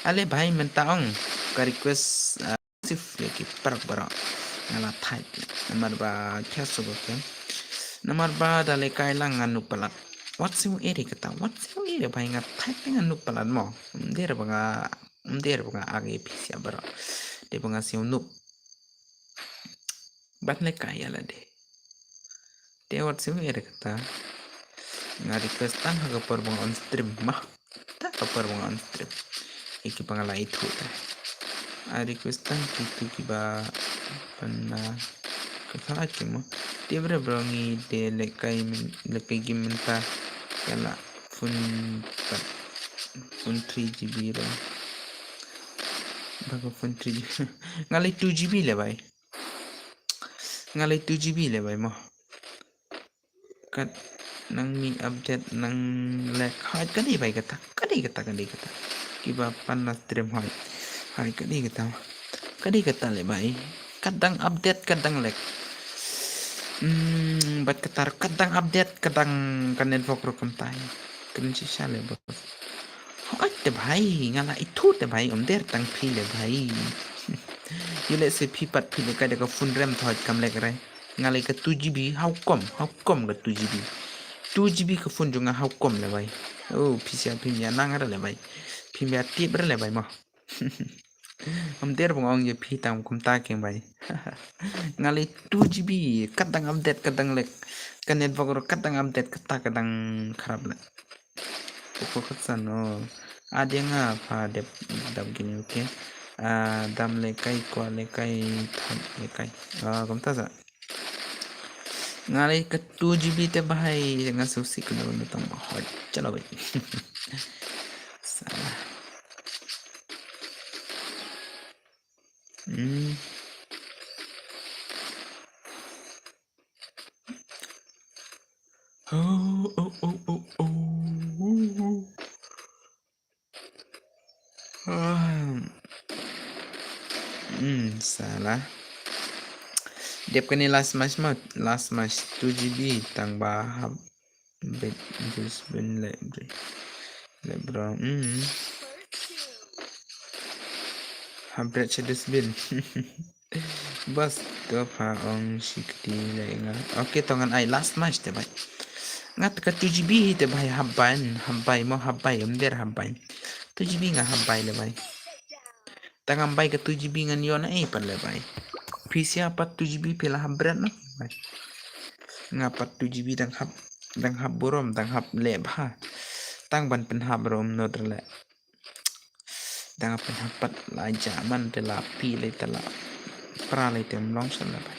Ale bai mynta ong ka request, ah, sif ïa ki paralok baroh. Nga la thait namar ba khia suk ke. Namar ba da leh kai lang nga nuh palat. Wat shu eri kata, wat shu eri bai nga thait nga nuh palat mo. Ym dei re ba nga Ym dei re ba nga agi phi sha baroh. Dei ba nga siew nup. Ban leh kai ïa lade. Te wat siew ïa kata. Nga request tang ha ka por ba nga on stream ma. Tang ka por ba nga on stream. Ïa ki ba nga la ithuh te. Nga request tang kitu kiba pynna ka khala ki mo. Te bre bro ngi de leh kai myn-, leh kai game mynta ka la phone pat. Phone three G B ro. Ba ka phone three G B. Nga leh two G B le bai. Nga leh two G B le bai mo. Kat nang mi update nang lag. Hai ka dei bai kata. Ka dei kata, ka dei kata. Kiba pan na stream hai. Hai ka dei kata. Ka dei kata le bai. Kat dang update, kat dang lag. Hmm, bad kata kat dang update, kat dang ka network ruh kumtai. Kren shisha le bos. Hooid te bhai, nga la ithuh te bhai, ym dei tang phi le bhai. Ïa lehse phi pat phi leh kai da ka phone rem te hooid kam leh re. Nga leh ka two G B, how come, how come ka two G B. Two G B ka phone jong nga, how come le bhai. Oh, phi sha phim ïa nang re le bhai. Phim ïa tip re le bhai mo. Ym dei ba nga ong ïa phi tang kumta keng bhai. Nga leh two G B, kat dang update, kat dang lag. Ka network ruh kat dang update, kata ka dang kharap le. Ko ko khatsan, oh. Ade nga pha dep dap gini, okay. Ah, dam leh kai, kwah leh kai, thap leh kai. Ah, kumta sa. Nga leh ka two G B te bhai, nga sngewsih kumno kumno tang ba hooid. Chalo bhai. Salah. Hmm. Oh, oh, oh, oh, oh. Ah. Hmm, salah. Dep kane last match mo, last match two G B tang ba hap bet dustbin le bre. Le bro. Hmm. Hap bet sha dustbin. Bas, to pha ong shi kti le nga. Okay, to ngan ai last match te bhai. Ngat ka two G B hi te bhai, hap ban, hap bai mo, hap bai, ym dei hap bai. Two G B nga hap bai le bhai. Tang ngam bai ka two G B ngan ïoh na ei pat le bhai. Phi sha pat two G B phi la hap bret na bhai. Nga pat two G B dang hap. Dang hap burom, dang hap leh bha. Tang ban pynhap rom not re leh. Dang hap pynhap pat la ja man te la pi le te la pra le te mlong sha le bai.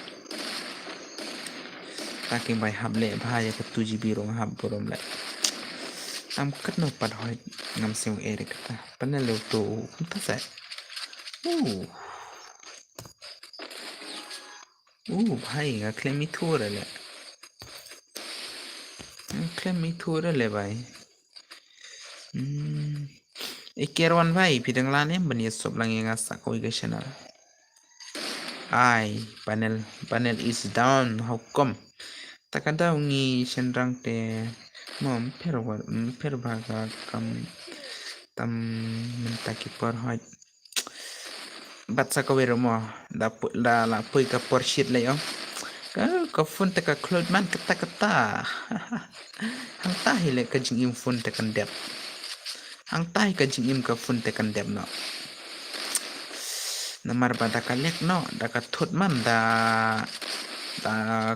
Ta king bai hap leh bha ya ka two G B rong hap burom leh. Tam kat no pat hoi ngam sing ere kata. Panel le to kumta sa. Uh. Uh, bhai, nga klem i thur le. Nga klem i thur le, bhai. Hmm. Ikerwan, bhai, pidang lane ban ya sop lang ya nga sa kawei ka channel. Ai, panel, panel is down. How come? Takada ngi shenrang te mo pher wa, pher ba ka kam tam mynta ki por hoi. Bat sa ka wero mo da pu-, da la pui ka por shit le yong. Ka, ka phone te ka khluit man kata kata. Hangta hi le ka jingim phone te kan dep. Hangta hi ka jingim ka phone te kan dep no. Namar ba da ka lek no, da ka thut man da, da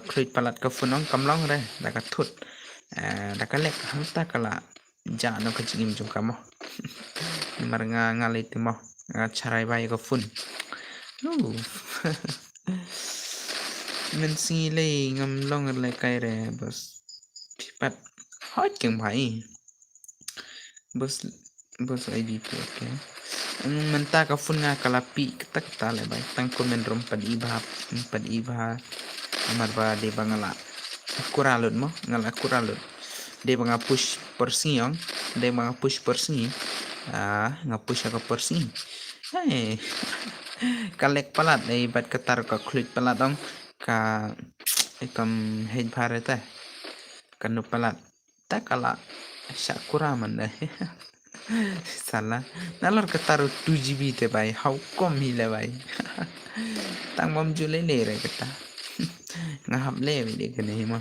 khluit palat ka phone ong kam long re, da ka thut. Eh, da ka lek hangta ka la ja no ka jingim jong ka mo. Namar nga nga le ti mo. Nga charai bai ka phone. Uh. Men si le ngam long le kai re bos. Pipat. Hot keng bai. Bos, bos I D P, okay. Mynta ka phone nga ka la pi kata kata le bai. Tang comment rom pat i bha, pat i bha. Namar ba de ba nga la kura lut mo, nga la kura lut. De ba nga push por sngi ong, de ba nga push por sngi. Ah, nga push ka por sngi. Hey. Ka lek palat, eh, bat ka tar ka khluit palat ong. Ka, eh, kam hej bha re te. Ka nup palat. Ta ka la sha kura man de. Sala. Nalor ka tar two G B te bai. How come hi le bai. Tang bom ju le le re kata. Nga hap le bai de kane hi mo.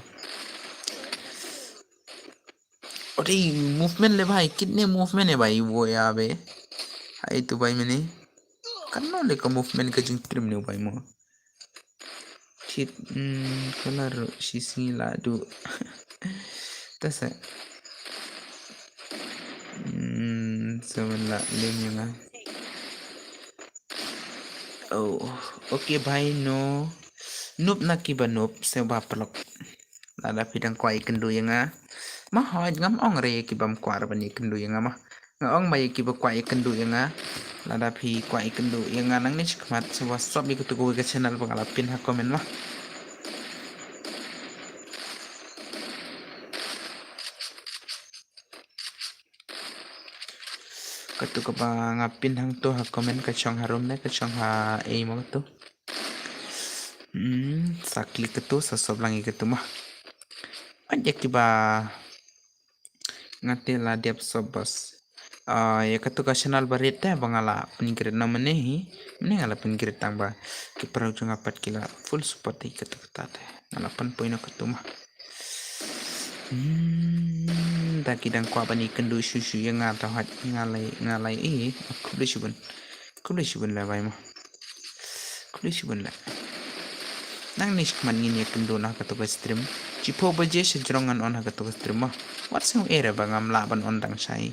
Ore movement le bai. Kitne movement hai bai wo ya be. Hai tu bai mene. Kan no le ka movement ka jingtrim ne bai mo. Thit, mm, color shi sngi la du. Ta sa. Mm, so la lem ïa nga. Oh, okay bhai no. Nup na ki ba nup se ba plok. Lada phi dang kwah ïakynduh ïa nga. Ma hoi ngam ong re ki bam kwah re ban ïakynduh ïa nga ma. Nga ong ba ïa ki ba kwah ïakynduh ïa nga. Lada phi kwah ïakynduh ïa nga nangne shakhmat sa wa sop ïa katu kawei ka channel ba nga la pin ha comment ma. Katu kaba nga pin hangto ha comment ka shong harum ne ka shong ha ei mo katu. Hmm, sa klik katu sa sop lang ïa katu ma. Wan ïa kiba Nga te la dep sop bos. Ah, ïa katu ka channel ba rit te ba nga la pynkreh na mane hi. Mane nga la pynkreh tang ba ki paralok jong nga pat ki la full support hi katu kata te. Nga la pynpoi na katu ma. Hmm, da ki dang kwah ban ïakynduh shuh shuh ïa nga ta hoi nga lai, nga lai i. Khublei shibun. Khublei shibun la bai mo. Khublei shibun la. Nangne shakhmat ngin ïakynduh na katu ka stream. Shiphew baje sha jrong ngan on ha katu ka stream mo. Wat sngewsih re ba ngam lah ban on dang shai.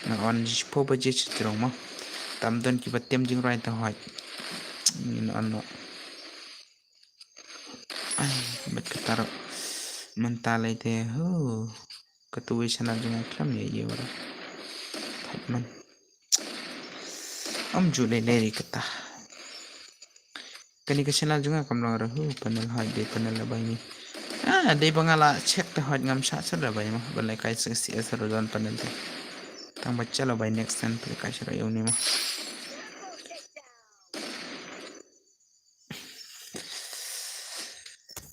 Nga on shiphew baje sha jrong mo. Tam don kiba tem jingrwai ta hoi. Ngin on mo. Ai, bad kata ruh. Mynta lei te, hu. Katu wei channel jong nga khlem ïa ïa wara. Thait man. Ym ju lei lei ri kata. Kane ka channel jong nga kam long re hu panel hoi dei panel la bai ni. Ah, dei ba nga la check te hoi ngam shah shah la bai ma. Ba lei kai sing si es ro don panel te. Tang ba chalo bai next time te kai shah ro ïa u ni ma.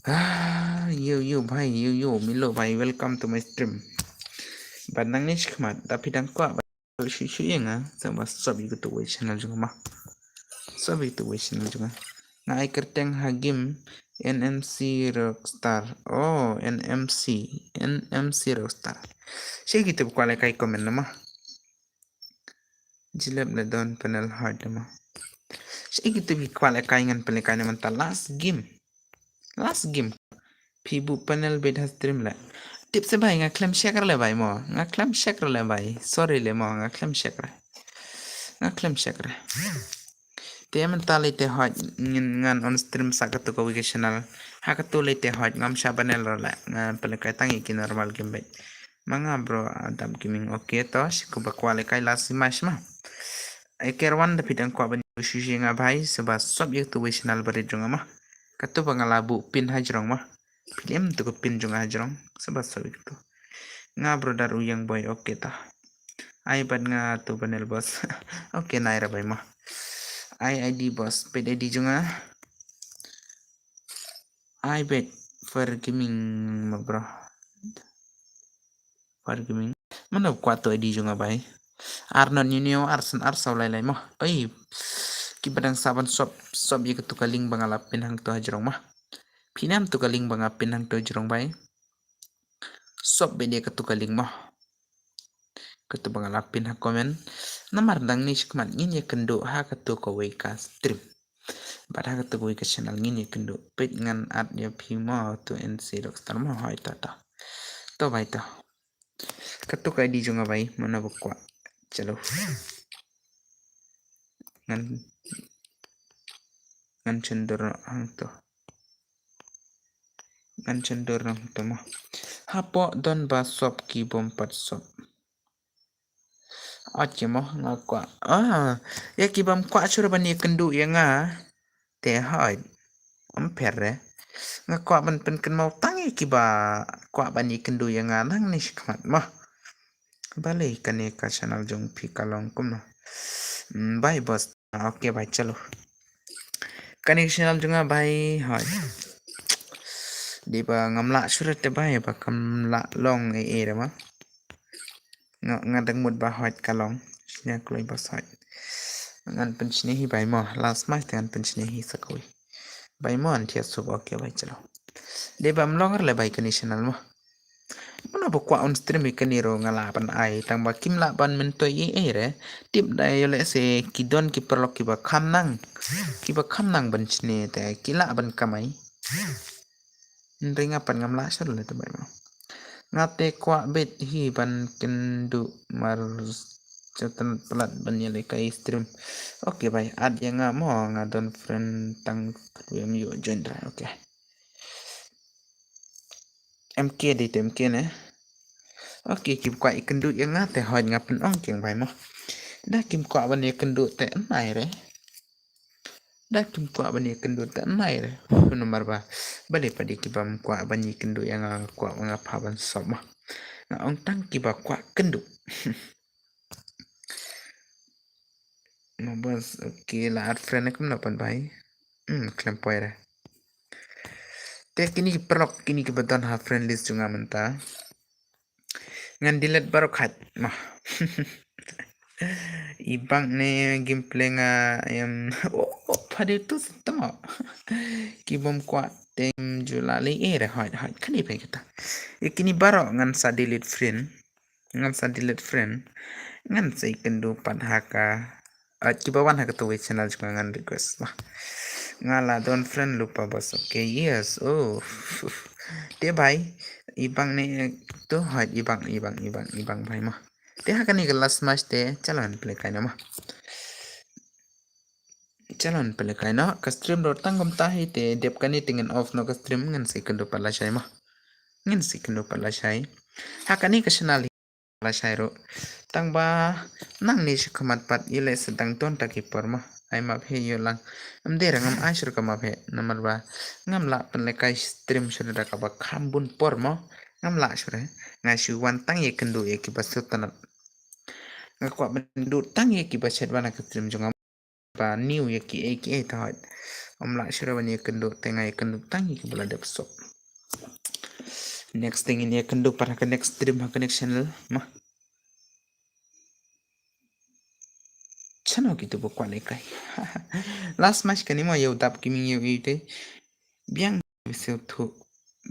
Ah, yo, yo, bhai, yo, yo, Milo, bhai, welcome to my stream. Bad nangne shakhmat, da phi dang kwah, bad shu, shu ïa nga, sa ba sub ïa katu wei channel jong nga ma. Sub ïa katu wei channel jong nga. Nga ai kyrteng ha game, N M C Rockstar. Oh, N M C, N M C Rockstar. Shi kitu ba kwah leh kai comment na ma. Jilep le don panel hard ma. Shi kitu ba kwah leh kai ngan panel kai na mynta last game. Last game. Phi buh panel beit ha stream le. Tip se bai, nga khlem check re le bai mo. Nga khlem check re le bai. Sorry le mo, nga khlem check re. Nga khlem check re. Te mynta lei te hoj ngin ngan on stream sa katu kawei ka channel. Ha katu lei te hoj ngam shah bana leh re le. Ngan pynlehkai tang ïa ki normal game beit. Ma nga bro, Adam Gaming, okay to, shu kumba kwah lehkai la smash ma. Eker wan da phi dang kwah ban ïa shu shu nga bai, shu ba sop ïa katu wei channel barit jong nga ma. Katu ba nga la buh pin hajrong ma. Phi lem tu ka pin jong nga hajrong, shu ba sop ïa katu. Nga brother u Young Boy, okay ta. Ai bad nga tu panel boss. Okay, nai ra bai ma. Ai I D boss, pet I D jong nga. Ai bet for gaming ma bro. For gaming. Mano kwah tu I D jong nga bai. Arnon Unio arsan arsaw lai lai mo. Oi. Ki badang saban sop sop ïa katu ka link ba nga la pin hangtu hajrong ma. Phi nam tu ka link ba nga pin hangtu hajrong bai. Sop be dia katu ka link mo. Katu ba nga la pin ha comment. Namar dang ni shikmat ngin ïa kynduh ha katu kawei ka stream. Bad ha katu kawei ka channel ngin ïa kynduh. Peit ngan add ïa phi mo tu N C Rockstar mo, hoi ta ta. To bai to. Katu ka I D jong nga bai, mano ba kwah. Chalo. Ngan ngan chyndur hangto. Ngan chyndur hangto mo. Hapoh don ba sop ki bym pat sop. Ot ki mo nga kwah. Ah, ïa ki bym kwah shuh ban ïa kynduh ïa nga. Te hoi. Ym pher re. Nga kwah ban pynkynmaw tang ïa ki ba kwah ban ïa kynduh ïa nga nang ni shikmat mo. Balei kane ka channel jong phi ka long kumno? Hmm, bye boss. Ah, okay bai, chalo. Kane ka channel jong nga bai, hoi. Dei ba ngam lah shuh re te bai, ba kam lah long ei ei re ma. Nga, nga dang mut ba hoi ka long. Shisha kloi ba hoi. Ngan pynsngew hi bai mo, last match te ngan pynsngew hi sa kawei. Bai mo an thiah suk, okay bai, chalo. Dei ba ym long re le bai kane ka channel mo. Mano ba kwah on stream ïa kane ruh nga lah ban ai, tang ba kim lah ban myntoi ei ei re. Tip da ïoh lehse ki don ki paralok ki ba kham nang. Ki ba kham nang ban shne te ki lah ban kamai. Hynrei nga pat ngam lah shuh le te bai mo. Nga te kwah beit hi ban kynduh mar chatan palat ban ïalehkai stream. Okay bai, add ïa nga mo, nga don friend tang katwem ïoh join ra. Okay. M K dei te M K ne. Okay, kim kwah ïa kynduh ïa nga te hoi nga pynong kieng bai mo. Da kim kwah ban ïa kynduh te nai re. Da kim kwah ban ïa kynduh te nai re. Namar ba balei pat dei ki bym kwah ban ïa kynduh ïa nga, kwah nga pha ban sop mo. Nga ong tang ki ba kwah kynduh. Mo bos, okay, la add friend kumno pat bai. Hmm, khlem poi re. Te kine ki paralok, kine ki ba don ha friend list jong nga mynta. Ngan delete baroh khat. Mo. I bang ne gameplay nga em. Oh, oh, pha dei tu tamo. Ki bym kwah tem ju la lei ei re hoi hoi. Kane bai kata. Ïa kine baroh ngan sa delete friend. Ngan sa delete friend. Ngan sa ïa kynduh pat ha ka. Ah, ki ba wan ha katu wei channel jong nga ngan request ba. Nga la don friend lypa bos. Okay, yes. Oh. Te bai. I bang ne tu hoi i bang, i bang, i bang, i bang bai mo. Te ha kane ka last match te chalo ngan pynlehkai noh mo. Chalo ngan pynlehkai noh. Ka stream ruh tang kumta hi te dep kane te ngan off noh ka stream, ngan sa ïa kynduh pat lashai mo. Ngan sa ïa kynduh pat lashai. Ha kane ka channel lashai ruh. Tang ba nang ni shi khmat pat ïa leh sa dang don ta ki por mo. Ai map hi ïoh lang. Ym dei re ngam ai shuh ka map hi. Namar ba ngam lah pynlehkai stream shuh da kaba kham bun por mo. Ngam lah shuh re. Nga shu wan tang ïa kynduh ïa ki ba sngewtynnat. Nga kwah ban duh tang ïa ki ba shet wan ha ka stream jong nga. Ba new ïa ki ei ki ei ta hoi. Ym lah shuh re ban ïa kynduh te nga ïa kynduh tang ïa ki ba la dep sop. Next thing in ïa kynduh pat ha ka next stream ha ka next channel. Ma. Chano kitu ba kwah lehkai. Last match kane mo ïa u Dap Gaming ïa u ite. Biang phi sngewthuh.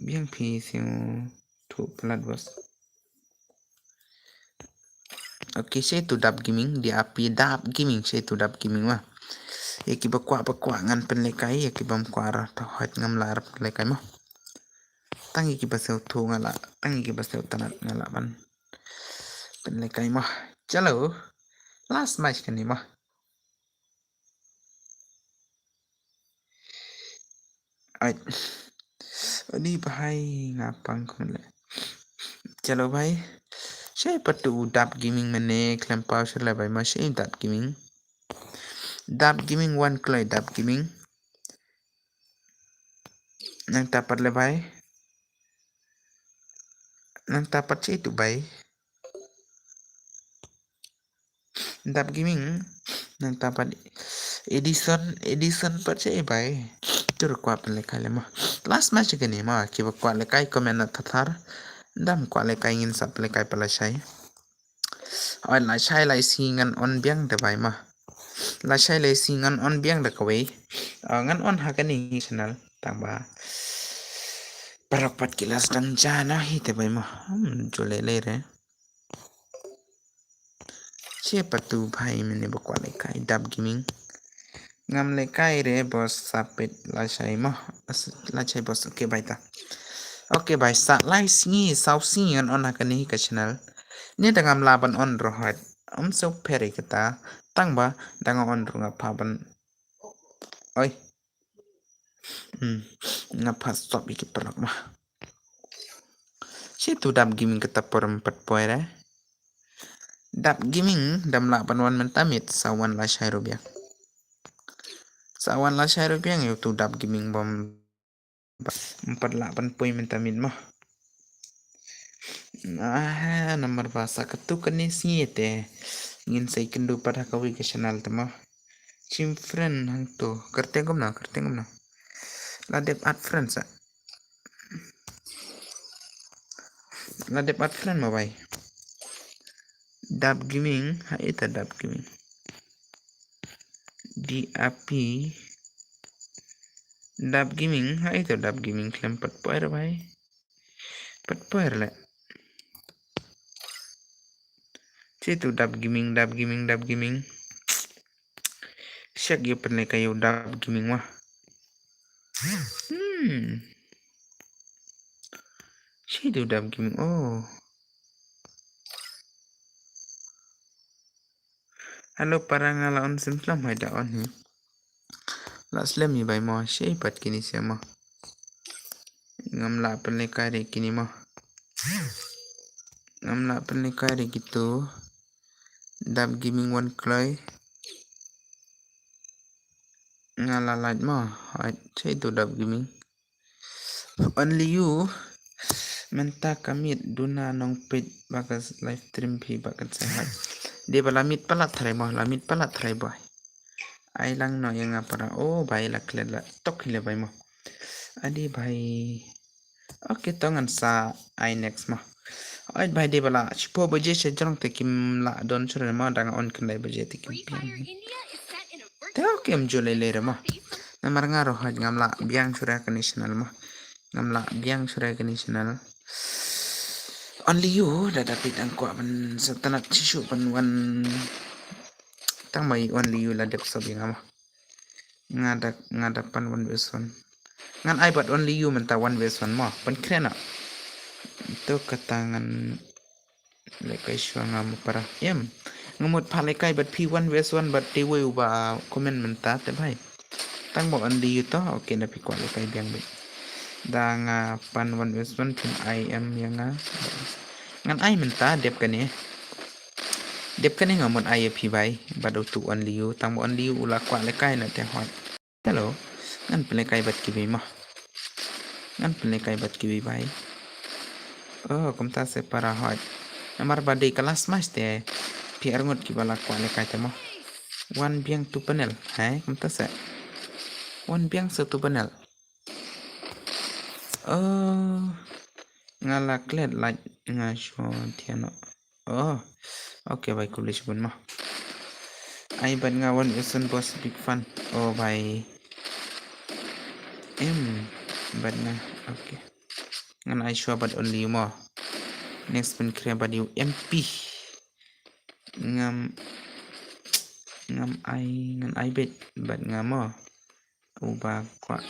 Biang phi sngewthuh palat bos. Okay, shei tu Dap Gaming, dia api Dap Gaming, shei tu Dap Gaming ma. Ïa ki ba kwah ba kwah ngan pynlehkai, ïa ki bym kwah ra ta hoi ngam lah ra pynlehkai mo. Tang ïa kiba sngewthuh nga lah, tang ïa kiba sngewtynnat nga lah ban pynlehkai mo. Chalo. Last match kane mo. Ai. Ani bhai nga pang kumne. Chalo bhai. Shai pat u Dap Gaming mynne khlem paw sha le bhai mo, shai Dap Gaming. Dap Gaming wan kloi Dap Gaming. Nangta pat le bhai. Nangta pat shai tu bhai. Dap Gaming. Nangta pat Edison, Edison pat shai bhai. Tur kwah pynlehkai le mo. Last match kane mo, kiba kwah lehkai comment na thathar. Dam kwah lehkai ngin sa pynlehkai pat lashai. Oi lashai lai sngi ngan on biang da bhai mo. Lashai lai sngi ngan on biang da kawei. Ah, ngan on ha kane channel tang ba paralok pat ki la sdang ja na hi te bhai mo. Hmm, ju lei lei re. Che patu bhai mynne ba kwah lehkai Dap Gaming. Ngam lehkai re boss, sa peit lashai mo. As-, lashai boss, okay bhai ta. Okay bhai, sa lai sngi, saw sngi ngan on ha kane ka channel. Ni da ngam lah ban on ruh hoi. Ym sngewpher ïa kata. Tang ba da nga on ruh nga phah ban. Oi. Hmm. Nga phah stop ïa ki paralok mo. Shai tu Dap Gaming kata por ym pat poi re. Dap Gaming dam lah ban wan mynta miet, sa wan lashai ruh biang. Sa wan lashai ruh biang ïa utu Dap Gaming bym, ym pat lah ban poi mynta miet mo. Ah, namar ba sa katu kane sngi te ngin sa ïakynduh pat ha kawei ka channel te mo. Chim friend hangto. Kyrteng kumno, kyrteng kumno. La dep add friend sa. La dep add friend mo bhai. Dap Gaming, ha ita Dap Gaming. D A P. Dap Gaming, ha ita Dap Gaming khlem pat poi re bhai. Pat poi re le. Che tu Dap Gaming, Dap Gaming, Dap Gaming. Shek ïa pynlehkai ïa u Dap Gaming mo. Hmm. Che tu Dap Gaming. Oh. Hello para, nga la on sim slem hoi da on hi. La slem hi bhai mo, shei pat kini sia mo. Ngam lah pynlehkai re kini mo. Ngam lah pynlehkai re kitu. Dap Gaming wan kloi. Nga la lait mo. Hoi, shei tu Dap Gaming. Only you. Mynta ka miet duna nong peit ba ka live stream phi ba kan sai hoi. Dei ba la miet palat tharai mo, la miet palat tharai boi. Ai lang noh ïa nga para. Oh bhai la klet la tok hi le bhai mo. Adi bhai. Okay to ngan sa ai next mo. Oi bhai dei ba la shiphew baje sha jrong te kim lah don shuh re mo, dang on khyndai baje te kim biang. Te okay ym ju lei lei re mo. Namar nga ruh hoi ngam lah biang shuh re kane channel mo. Ngam lah biang shuh re kane channel. Only you da da peit ang kwah ban sa tnat shisha ban wan. Tang mai only you la dep sop ïa nga mo. Nga da, nga da pan one versus one. Ngan ai bad only you mynta one versus one mo. Pynkhreh noh. To kata ngan lehkai shuwa nga mo para. Em. Nga mut phah lehkai bad phi one versus one bad te wei uba comment mynta te bhai. Tang ba only you to. Okay na phi kwah lehkai biang bad. Da nga pan one versus one phin ai em ïa nga. Ngan ai mynta dep kane. Dep kane nga mut ai ïa phi bhai, bad utu only you, tang ba only you u la kwah lehkai na te hoi. Hello, ngan pynlehkai bad kiwei mo. Ngan pynlehkai bad kiwei bhai. Oh, kumta se para hoi. Namar ba dei ka last match te phi arngut kiba la kwah lehkai te mo. Wan biang tu panel, hai, kumta se. Wan biang se tu panel. Oh, nga la klet lait nga shu thiano. Oh, okay bhai, khublei shibun mo. Ai bad nga one versus one boss, big fan. Oh bhai. Em, bad nga, okay. Ngan ai shuwa bad only you mo. Next pynkhreh bad you M P. Ngam, ngam ai, ngan ai bad, bad nga mo. Uba kwah.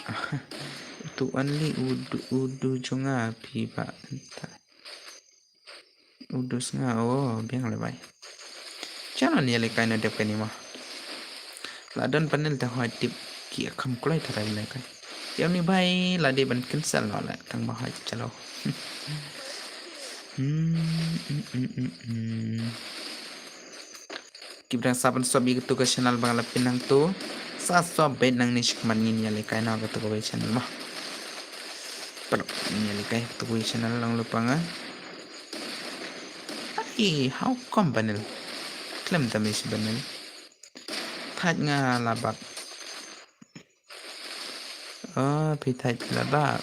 Tu only u du, u du jong nga phi ba. U du snga, oh, biang le bai. Chalo, ïalehkai noh dep kane mo. La don panel te hoi tip ki kham kloi tharai lehkai. Ïa une bai la dei ban cancel noh le tang ba hoi chalo. Hmm, hmm, hmm, hmm, hmm. Ki brang sa ban sop ïa katu ka channel ba nga la pynang tu. Sa sop beit nangne shikmat ngin ïalehkai noh katu kawei channel mo. Pynlong ngin ïalehkai katu kawei channel lang lypa nga. Ai, how come panel? Khlem damage panel. Thait nga la bak. Oh, phi thait phi la bak.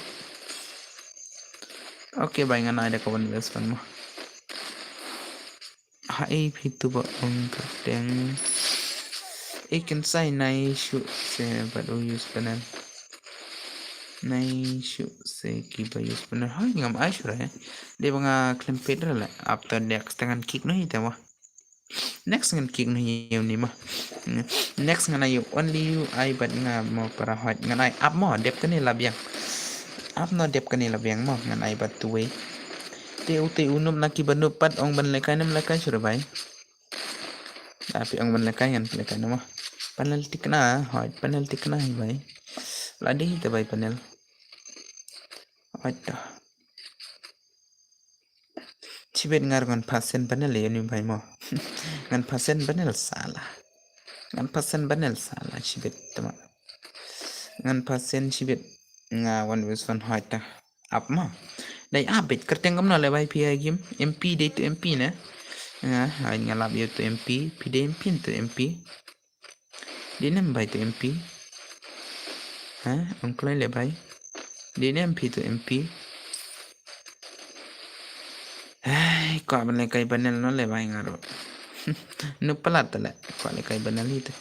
Okay, bai ngan ai da ka one versus one mo. Ha, ei phi tu ba ong kyrteng. Ei, kan sai nai shu se bad u use panel. Nai shu se ki ba use panel. Hai, ngam ai shu re. Dei ba nga khlem peit re le. After next te ngan kick noh ïa te mo. Next ngan kick noh ïa une mo. Next ngan ai only u ai bad nga mo para hoi. Ngan ai up mo, dep kane la biang. Up noh dep kane la biang mo, ngan ai bad tu wei. Te u te u nup na ki ba nup pat ong ban lehkai nam lehkai shu re bai. Da phi ong ban lehkai ngan lehkai noh mo. Panel tikna, hoi, panel tikna hi bai. La dei te bai panel. Hoi to. Chibit ngar ngan pasen panel ïa une bai mo. Ngan pasen panel sala. Ngan pasen panel sala chibit tama. Ngan pasen chibit nga one versus one hoi ta. Up mo. Dei up beit kyrteng kumno le bai phi ïa game. M P dei tu M P ne. Nga, hai nga lap ïa tu M P. Phi dei M P tu M P. Dei ne em bai tu M P. Ha, ong kloi le bai. Dei ne em phi tu M P. Hai, kwah ban lehkai panel noh le bai nga ruh. Nup palat le, kwah lehkai panel hi te.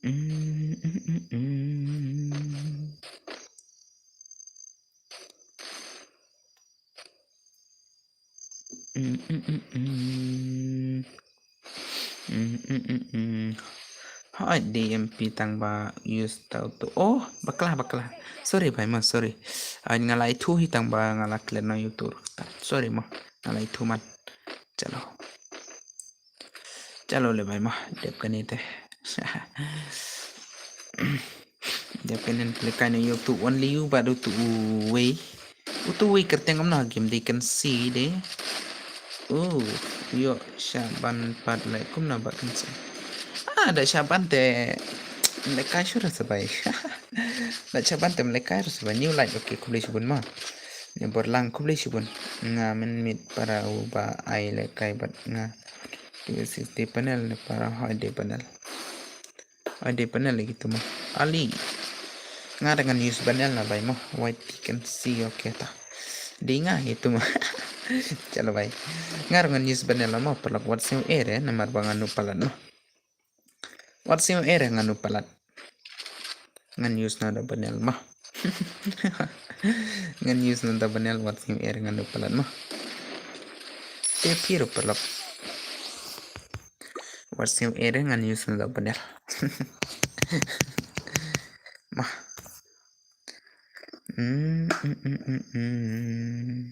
Mm, mm, mm, mm. Mm, mm, mm, mm. Mm, mm, mm, mm. Hoi, D M P tang ba use tau tu. Oh, bakla, bakla. Sorry bai mo, sorry. Hoi, nga la ithuh hi tang ba nga la klet noh ïa u tur. Sorry mo, nga la ithuh man. Chalo. Chalo le bai mo, dep kane te. Dep kane lehkai noh ïa u tu only u bad u tu wei. U tu wei kyrteng kumno ha game dei kan si de. Oh, ïoh shah ban pat le kumno ba kan si. Ah, da shah ban te lehkai shu re sa bai. Da shah ban te lehkai re sa bai. New light, okay, khublei shibun mo. Ni bor lang khublei shibun. Nga mynmiet para u ba ai lehkai bad nga. Tu sixty panel ne para hoi dei panel. Hoi dei panel lagi tu mo. Ali. Nga da ngan use panel na bai mo. Y T kan si, okay ta. Dei nga ïa tu mo. Chalo bai. Nga da ngan use panel mo paralok wat siew ere namar ba ngan nup palat mo. Wat siew ere ngan nup palat. Ngan use na da panel mo. Ngan use na da panel wat siew ere ngan nup palat mo. Te phi ruh paralok. Wat siew ere ngan use na da panel. Mo. Mm, mm, mm, mm, mm.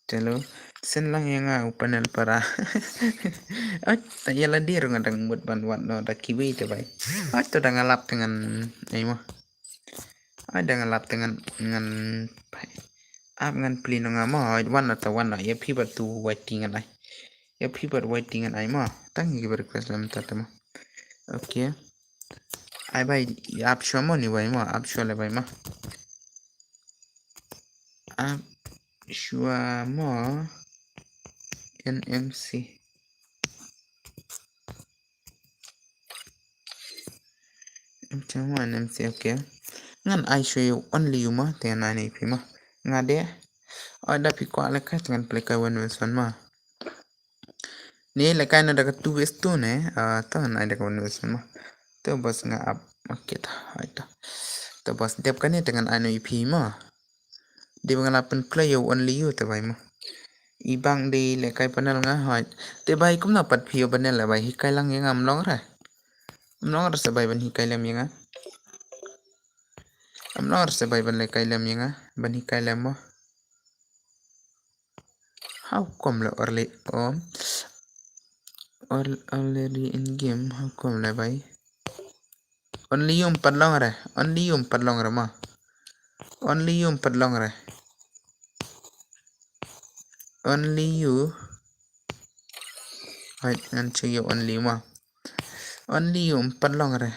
Chalo, send lang ïa nga u panel para. Oi, ta ïa lade ruh nga dang mut ban wan noh da kiwei te bai. Oi, to da nga lap te ngan, ai mo. Oi, da nga lap te ngan, ngan, ap ngan plie noh nga mo, oi, wan noh ta wan noh, ïa phi bad tu Y T ngan ai. Ïa phi bad Y T ngan ai mo, tang ïa ki ba request lem ta te mo. Okay. Ai bai, ap shuwa mo ni bai mo, ap shuwa le bai mo. Ap shuwa mo N M C. Ap shuwa mo N M C, okay. Ngan ai shuwa ïa u only u mo, te ngan ai na phi mo. Nga de, oh, da phi kwah lehkai, te ngan pynlehkai one versus one mo. Ni lehkai na da ka two versus two ne, ah, to nai da ka one versus one mo. To bos nga ap, okay to, hai to. To bos dep kane te ngan ai noh ïa phi mo. Dei ba nga la pynkloi ïa u only u te bai mo. I bang dei lehkai panel nga hai. Te bai kumno pat phi ïa panel le bai hikai lang ïa ngam long re. Ym long re sa bai ban hikai lem ïa nga. Ym long re sa bai ban hikai lem ïa nga. Ban hikai lem mo. How come le early, um, earl-, already in game, how come le bai? Only you ym pat long re, only you ym pat long re mo. Only you ym pat long re. Only you. Hooid, ngan check ïa u only mo. Only you ym pat long re.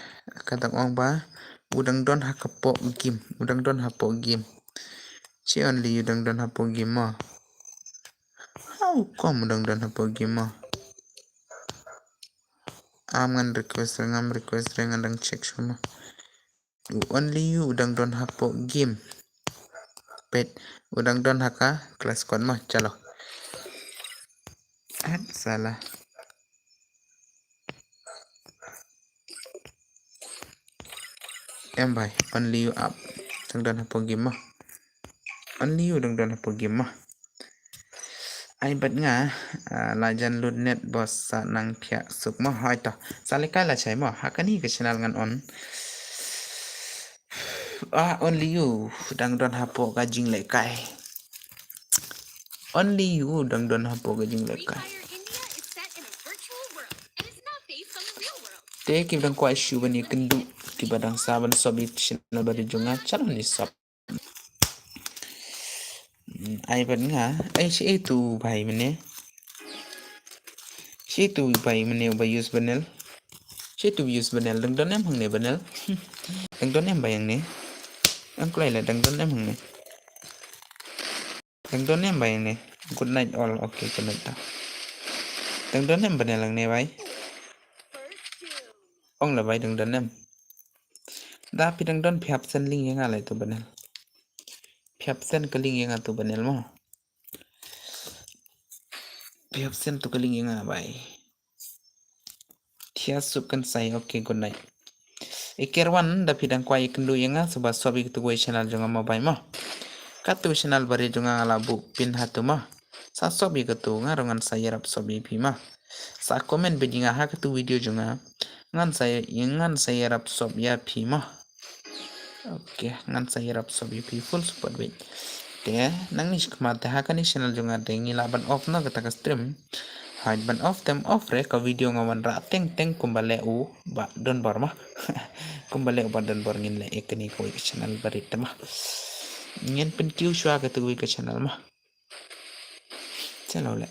Ka dang ong ba u dang don ha ka pok game, u dang don ha pok game. Check only you dang don ha pok game mo. How come u dang don ha pok game mo? Am ngan request re, ngam request re, ngan dang check shuwa mo. U only you u dang don ha pok game. Peit, u dang don ha ka clash squad mo, chalo. At sala. Em bai, only you up. Dang don ha pok game mo. Only you dang don ha pok game mo. Ai bad nga, ah, la jan lut net bos sa nang thiah suk mo, hooid to. Sa lehkai la shai mo, ha kane ka channel ngan on. Ah, only you dang don hapoh ka jinglehkai. Only you dang don hapoh ka jinglehkai. Te kiba dang kwah shu ban ïakynduh, kiba dang sah ban sub ïa ka channel ba dei jong nga, chalo ni sub. Hmm, ai bad nga, ai shi tu bai mane. Shi tu bai mane ba use banel. Shi tu use banel, dang don em hangne banel. Dang don em ba hangne. Ang kloi la dang don em hangne. Dang don em ba hangne. Good night all. Okay, good night ta. Dang don em banel hangne bai. Ong la bai dang don em. Da phi dang don phi hap send link ïa nga la tu banel. Phi hap send ka link ïa nga tu banel mo. Phi hap send tu ka link ïa nga bai. Thiah suk kan sai, okay, good night. Iker wan da phi dang kwah ïakynduh ïa nga, sngewbha sub ïa katu ka channel jong nga mo bai mo. Katu channel ba ri jong nga la buh pin hatu mo. Sa sub ïa katu, nga ruh ngan sa ïarap sub ïa phi mo. Sa comment bad ïa nga ha katu video jong nga. Ngan sa ïa, ngan sa ïarap sub ïa phi mo. Okay, ngan sa ïarap sub ïa phi full support bad. Te nangne shakhmat te ha kane channel jong nga te ngi lah ban off noh kata ka stream. Hooid ban off te ym off re ka video nga wanrah teng teng kumba leh u Bah Donbor mo. Kumba leh u Bah Donbor ngin leh ïa kane kawei ka channel ba rit te mo. Ngin pynkiew shuwa katu kawei ka channel mo. Chalo leh.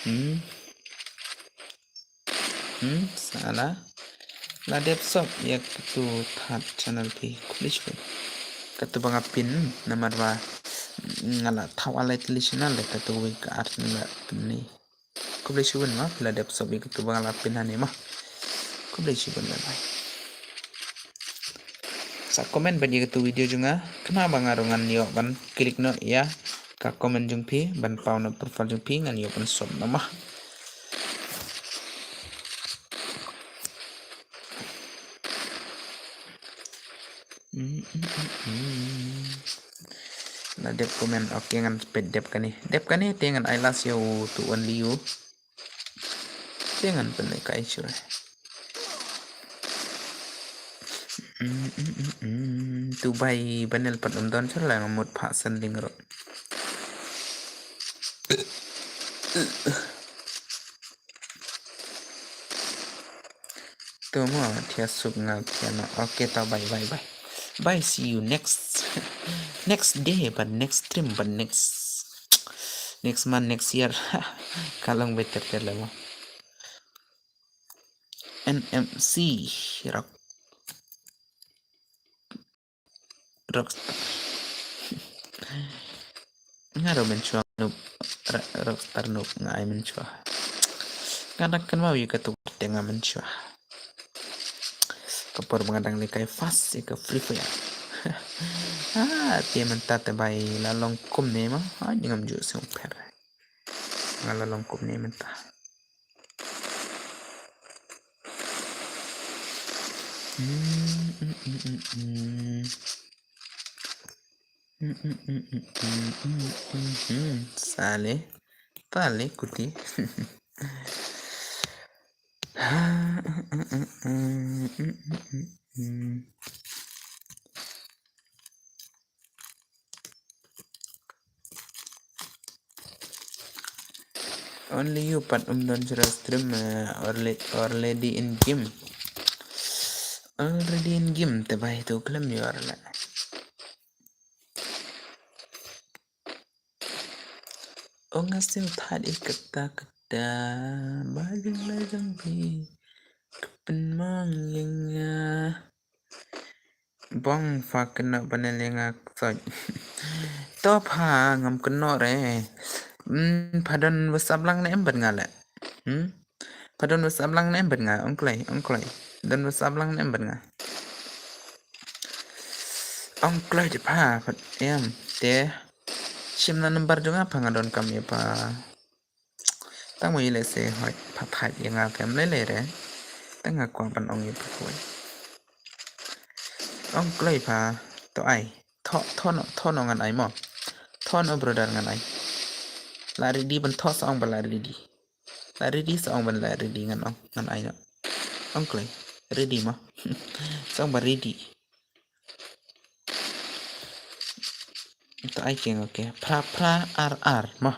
Hmm. Hmm, sa la. La dep sub ïa katu third channel phi. Khublei shibun. Katu ba nga pin namar ba nga la thaw alai tylli channel, katu wei ka ar channel la pin ni. Khublei shibun mo, phi la dep sub ïa katu ba nga la pin hangne mo. Khublei shibun, bye bye. Sa comment bad ïa katu video jong nga, khnang ba nga ruh ngan ïoh ban click noh ïa ka comment jong phi, ban paw na profile jong phi, ngan ïoh ban sub noh mo. Mm, mm, mm, mm. La dep comment, okay, ngan peit dep kane. Dep kane te ngan ai last ïa u tu only you. Te ngan pynlehkai shuh. Mm, mm, mm, mm. Tu bai banel pat ym don shuh la nga mut phah sending ruh. Tu mo, thiah suk nga thiah noh. Okay, ta bye, bye, bye. Bye, see you next, next day, but next stream, but next, next month, next year. Ka long bha ter ter leh mo. N M C, Rock. Rockstar. Nga ruh mynshuwa noob, Ra-, Rockstar noob nga ai mynshuwa. Nga dang kynmaw ïa katu te nga mynshuwa. Ka por ba nga dang lehkai fast ïa ka Free Fire. Ah, te mynta te bai la long kumne ma, ah, ngam ju sngewpher. Nga la long kumne mynta. Sale, tale kuti. Only you pat um don shuh stream, eh, alre-, already in game. Already in game te bai tu klem yor la. Ong nga siew thad i kata kata ba jing la jong phi. Kpen mang ïa nga. Bong pha kynnoh ban leh ïa nga ksoit. To pha ngam kynnoh re. Hmm, pha don WhatsApp lang ne em bad nga le. Hmm? Pha don WhatsApp lang ne em bad nga, ong kloi, ong kloi. Don WhatsApp lang ne em bad nga. Ong kloi te pha, pha em te. Shim na number jong nga pha nga donkam ïa pha. Tang mo ïa leh se hoi pha thait ïa nga phem lei lei re. Tang nga kwah ban ong ïa pha hoi. Ong kloi pha to ai. Tho, tho no, tho no ngan ai mo. Tho no brother ngan ai. La ready ban tho sa ong ban la ready. La ready sa ong ban la ready ngan ong, ngan ai no. Ong kloi. Ready mo. Sa ong ban ready. To ai keng, okay. Phra phra ar ar mo.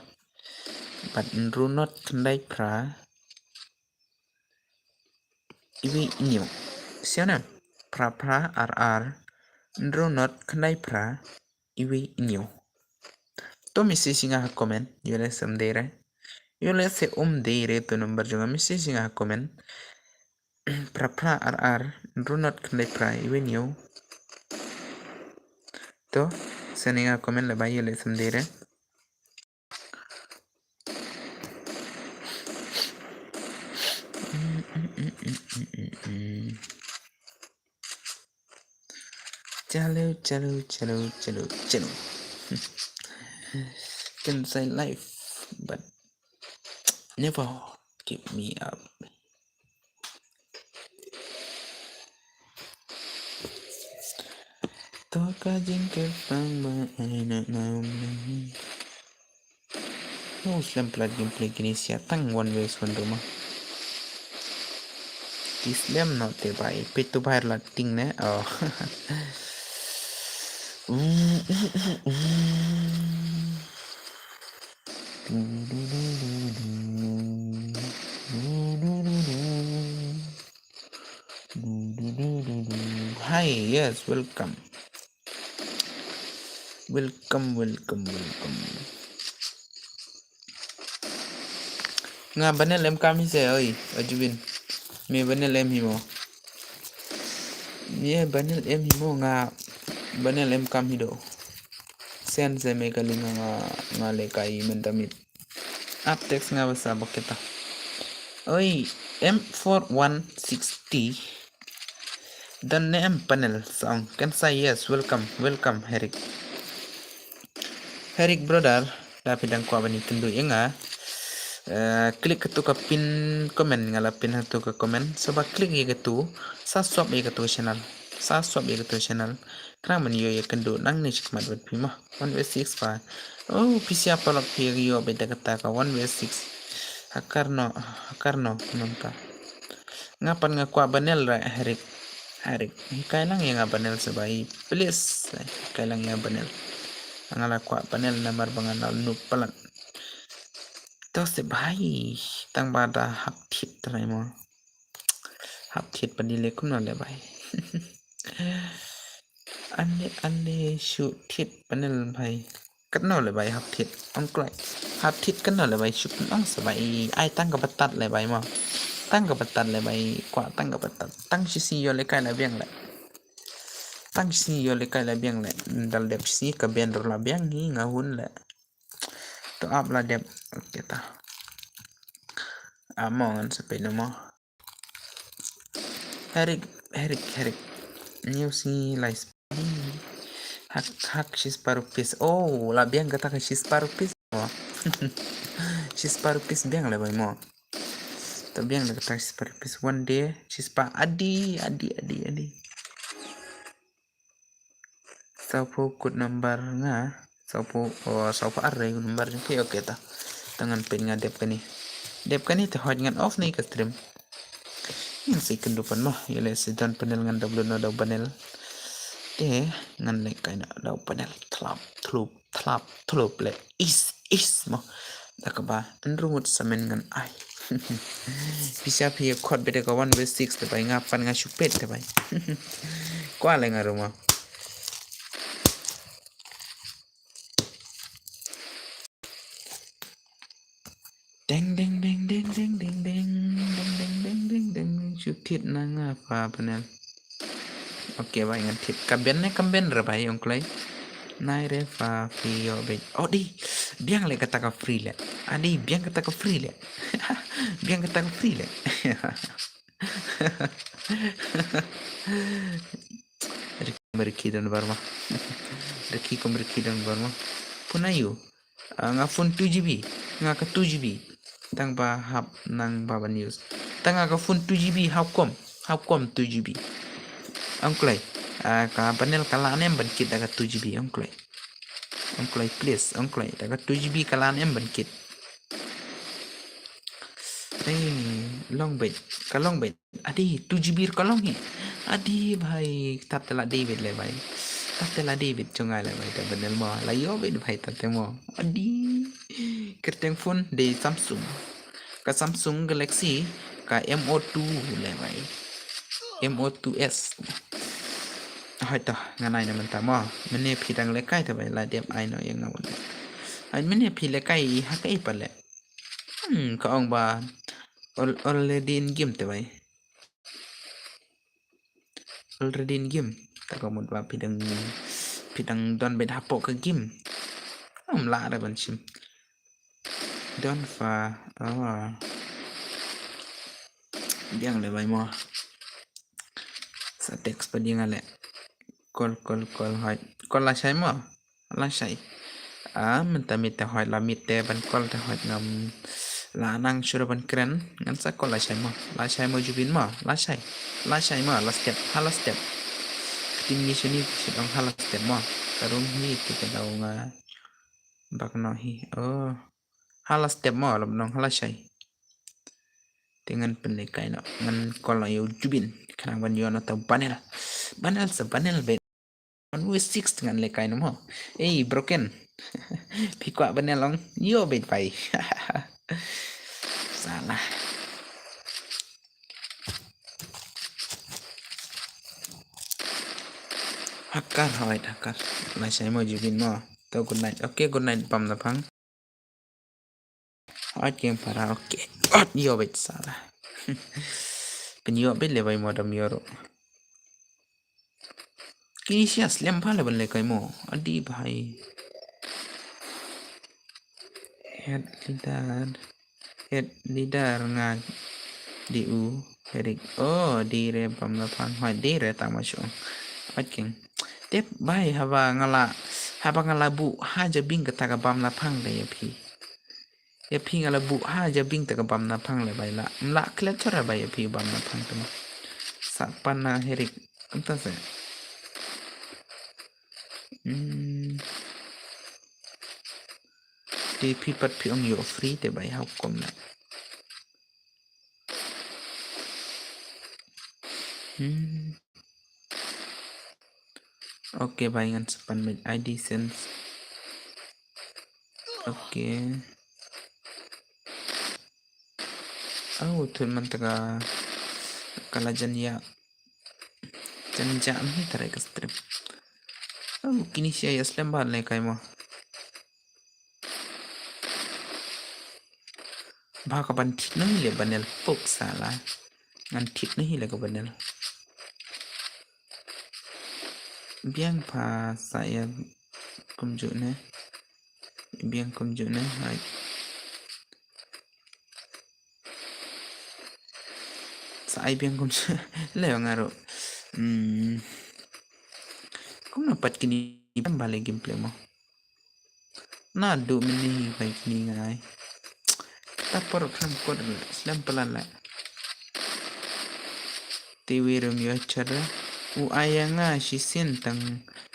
Bad hynriew not khyndai phra. Iwei hynñiew. Sio na. Phra phra ar ar. Hynriew not khyndai phra. Iwei hynñiew. To message ïa nga ha comment. Ïoh leh se um dei re. Ïoh leh se um dei re to number jong nga, message ïa nga ha comment. Phra phra ar ar. Hynriew not khyndai phra. Iwei hynñiew. To. Send ïa nga ha comment leh ba ïoh leh se um dei re. Chalo, chalo, chalo, chalo, chalo. Can say life, but never give me up. To ka jingkyrpang ba ai na ngam. No slem plat gameplay kine sia tang one versus one ruh ma. Ki slem no te bai pit to bai la ting ne. Oh. Hi, yes, welcome. Welcome, welcome, welcome. Nga banel em kam hi se, oi, Ajubin. Me banel em hi mo. Me banel em hi mo, nga banel em kam hi do. Sen se me kali nga, nga, nga le kai mentamit. Ap text nga basa baketa. Oi, M four one sixty. Dan ne em panel song. Kan sa yes, welcome, welcome, Herik. Herik brother, da phi dang kwah ban ïakynduh ïa nga. Eh, click katu ka pin comment, nga la pin hatu ka comment. So ba click ïa katu, sa swap ïa katu channel. Sa swap ïa katu channel. Khnang ban ïoh ïakynduh nangne shakhmat bad phi mo. One way six pa. Oh, phi sia paralok phi ïoh bad da kata ka one way six. Hakar no, hakar no, nonta. Nga pat nga kwah banel re, Herik. Herik. Hikai lang ïa nga banel se bai. Please. Hikai lang ïa nga banel. Nga la kwah banel namar ba nga nang noob palat. To se bai. Tang ba da hap thied trai mo. Hap thied pa di le kumno le bai. Ande, ande shu thied panel bai. Katno le bai hap thied. Ong kloi. Hap thied katno le bai shu pynong sa bai. Ai tang ka batat le bai mo. Tang ka batat le bai. Kwah tang ka batat. Tang shi sngi ïoh le kai la biang le. Tang shi sngi ïoh le kai la biang le. Dal dep shi sngi ka biang ruh la biang hi nga hun le. To ap la dep. Okay ta. Amo ngan sa peit mo. Herik, Herik, Herik. New si live. Hak, hak shispah rupees. Oh, la biang kata ka shispah rupees mo. Shispah rupees biang le bai mo. Ta biang le kata shispah rupees one day. Shispah adi, adi, adi, adi. Sawphew kut number nga. Sawphew, oh, sawphew ar re number jong phi, okay ta. Ta ngan peit nga dep kane. Dep kane te hoi ngan off ne ka stream. Ngan sa ïakynduh pat mo, ïa leh sa don panel ngan download noh da u panel. Te ngan leh kai noh da u panel thlap thlup thlap thlup leh is is mo. Da kaba yn rung ut sa men ngan ai. Pisa phi khot bad da ka one way six te bai nga pan nga shu pet te bai. Kwah leh nga rung mo. Deng deng deng deng deng deng deng deng deng deng deng deng deng. Shu thied na nga pha panel. Okay bai ngan thied. Ka ben ne kam ben re bai ong kloi. Nai re pha phi ïoh beit. Oh di. Biang leh kata ka free leh. Ah di biang kata ka free leh. Biang kata ka free leh. Riki kum riki don bar mo. Riki kum riki don bar mo. Puna yu. Ah, nga phone two G B. Nga ka two G B. Tang ba hap nang ba ban use. Tang nga ka phone two G B how come? How come two G B? Ong kloi. Ah, ka panel ka lah ne em ban kit da ka two G B ong kloi. Ong kloi please, ong kloi. Da ka two G B ka lah ne em ban kit. Eh, long beit. Ka long beit. Adi, two G B ka long hi. Adi bhai, tat te la David le bhai. Tat te la David chunga le bhai, ta panel mo. La ïoh beit bhai tat te mo. Adi. Kyrteng phone de Samsung. Ka Samsung Galaxy ka M O two le bhai. M O two S. Hoi to, ngan ai na mynta mo. Mynne phi dang leh kai te bhai, la dep ai noh ïa nga wan. Ai mynne phi leh kai ha kaei pat leh. Hmm, ka ong ba al-, already in game te bhai. Already in game. Ta ka mut ba phi dang, phi dang don beit hapoh ka game. Ym lah re ban shim. Don fa. Oh. Biang le bai mo. Sa text pat ïa nga le. Call, call, call, hoi. Call lashai mo. Lashai. Ah, mynta miet te hoi, la miet te ban call te hoi ngam la nang shuh ban kren. Ngan sa call lashai mo. Lashai mo Jubin mo. Lashai. Lashai mo, la step. Ha la step. Kti ngi shini ki shu ong ha la step mo. Ka rung hi te ka daw nga bak noh hi. Oh. Ha la step mo, la nong ha lashai. Te ngan pynlehkai noh, ngan call noh ïa u Jubin. Khnang ban ïoh noh ta u panel. Panel sa panel beit. One way six ngan lehkai noh mo. Ei, broken. Phi kwah panel ong? Ïoh beit bai. Salah. Hacker, hoi, hacker. Lashai mo Jubin mo. To good night. Okay, good night, pam da phang. Hoi keng para, okay. Ot, ïoh beit salah. Pynïoh beit le bai mo dam ïoh ruh. Kini sia slem pha le ban lehkai mo. Adi bhai. Head leader. Head leader nga di u. Herik. Oh, di re pam da phang. Hoi, di re tang ma shu. Hoi keng. Tip bhai haba nga la, haba nga la buh ha jabieng kata ka bam la phang de ïa phi. Ïa phi nga la buh ha jabieng ta ka bam na phang le bai la. Mla klet chora bai ïa phi bam na phang te ma. Sa pan na herik. Anta se. Hmm. Te phi pat phi ong ïoh free te bai how come na. Hmm. Okay, bai ngan sa pan beit AdSense. Okay. Oh, thun man ta ka, ka la jan ïa. Jan ja mi tare ka stream. Oh, kini sia ïa slem ba lehkai mo. Ba ka ban thik noh hi le banel pok salah. Ngan thik noh hi le ka banel. Biang pha sa ïa kumjuh ne. Biang kumjuh ne, hai. Sa ai biang kumjuh. Le nga ruh. Hmm. Kumno pat kini ba le gameplay mo. Naduh mynne hi bai kini ngai. Kata por khlem kot slem palat la. Te wi rum ïoh char. U ai ïa nga shisien tang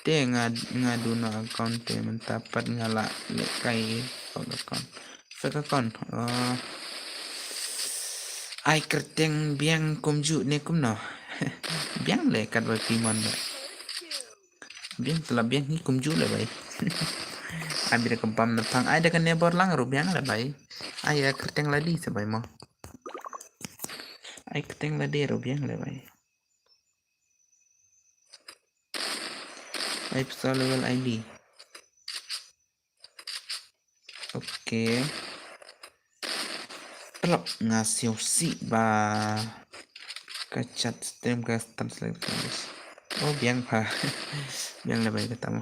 te nga, nga duh noh account te mynta pat nga la lehkai fake account. Fake account. Oh. Ai kyrteng biang kumjuh ne kumno? Biang le kat bai pimon ba. Biang tela biang hi kumjuh le bai. Ai bida kempam na pang. Ai da ka neighbor lang ru biang le bai. Ai ya kyrteng ladi se bai mo. Ai kyrteng ladi ru biang le bai. Ai pesa level I D. Okay. Pelok nga siu si ba ka chat stream ka translate English. Oh biang pha. Biang le bai kata mo.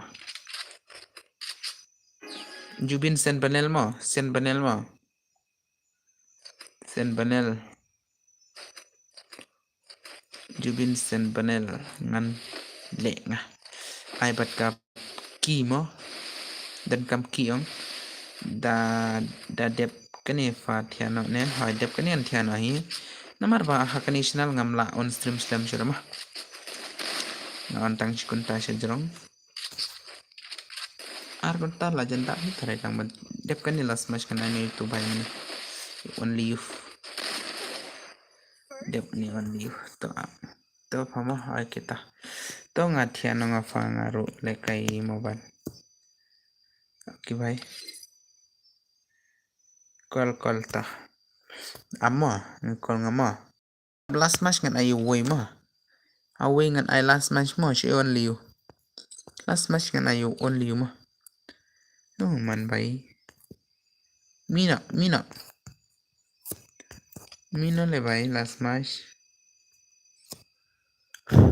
Jubin sen panel mo, sen panel mo. Sen panel. Jubin sen panel ngan leh nga. Ai bat ka ki mo. Dan kam ki ong. Da da dep kane fa thiano ne. Hoi dep kane an thiano hi. Namar ba ha kane channel ngam la on stream slem shuh ma. Nga on tang shi kynta sha jrong. Ar kynta la jan da hi tharai tang ban dep kane last match kan ai ne tu bai ne. Only you. Dep ni only you. To to pha mo ai kita. To nga thiano nga fa nga ru le kai mo ban. Okay bai. Call call ta. Amo nga call nga mo. Last match ngan ai wei mo. A wei ngan ai last match mo shi only you. Last match ngan ai only you mo. No man bai. Mina mina. Mina le bai last match.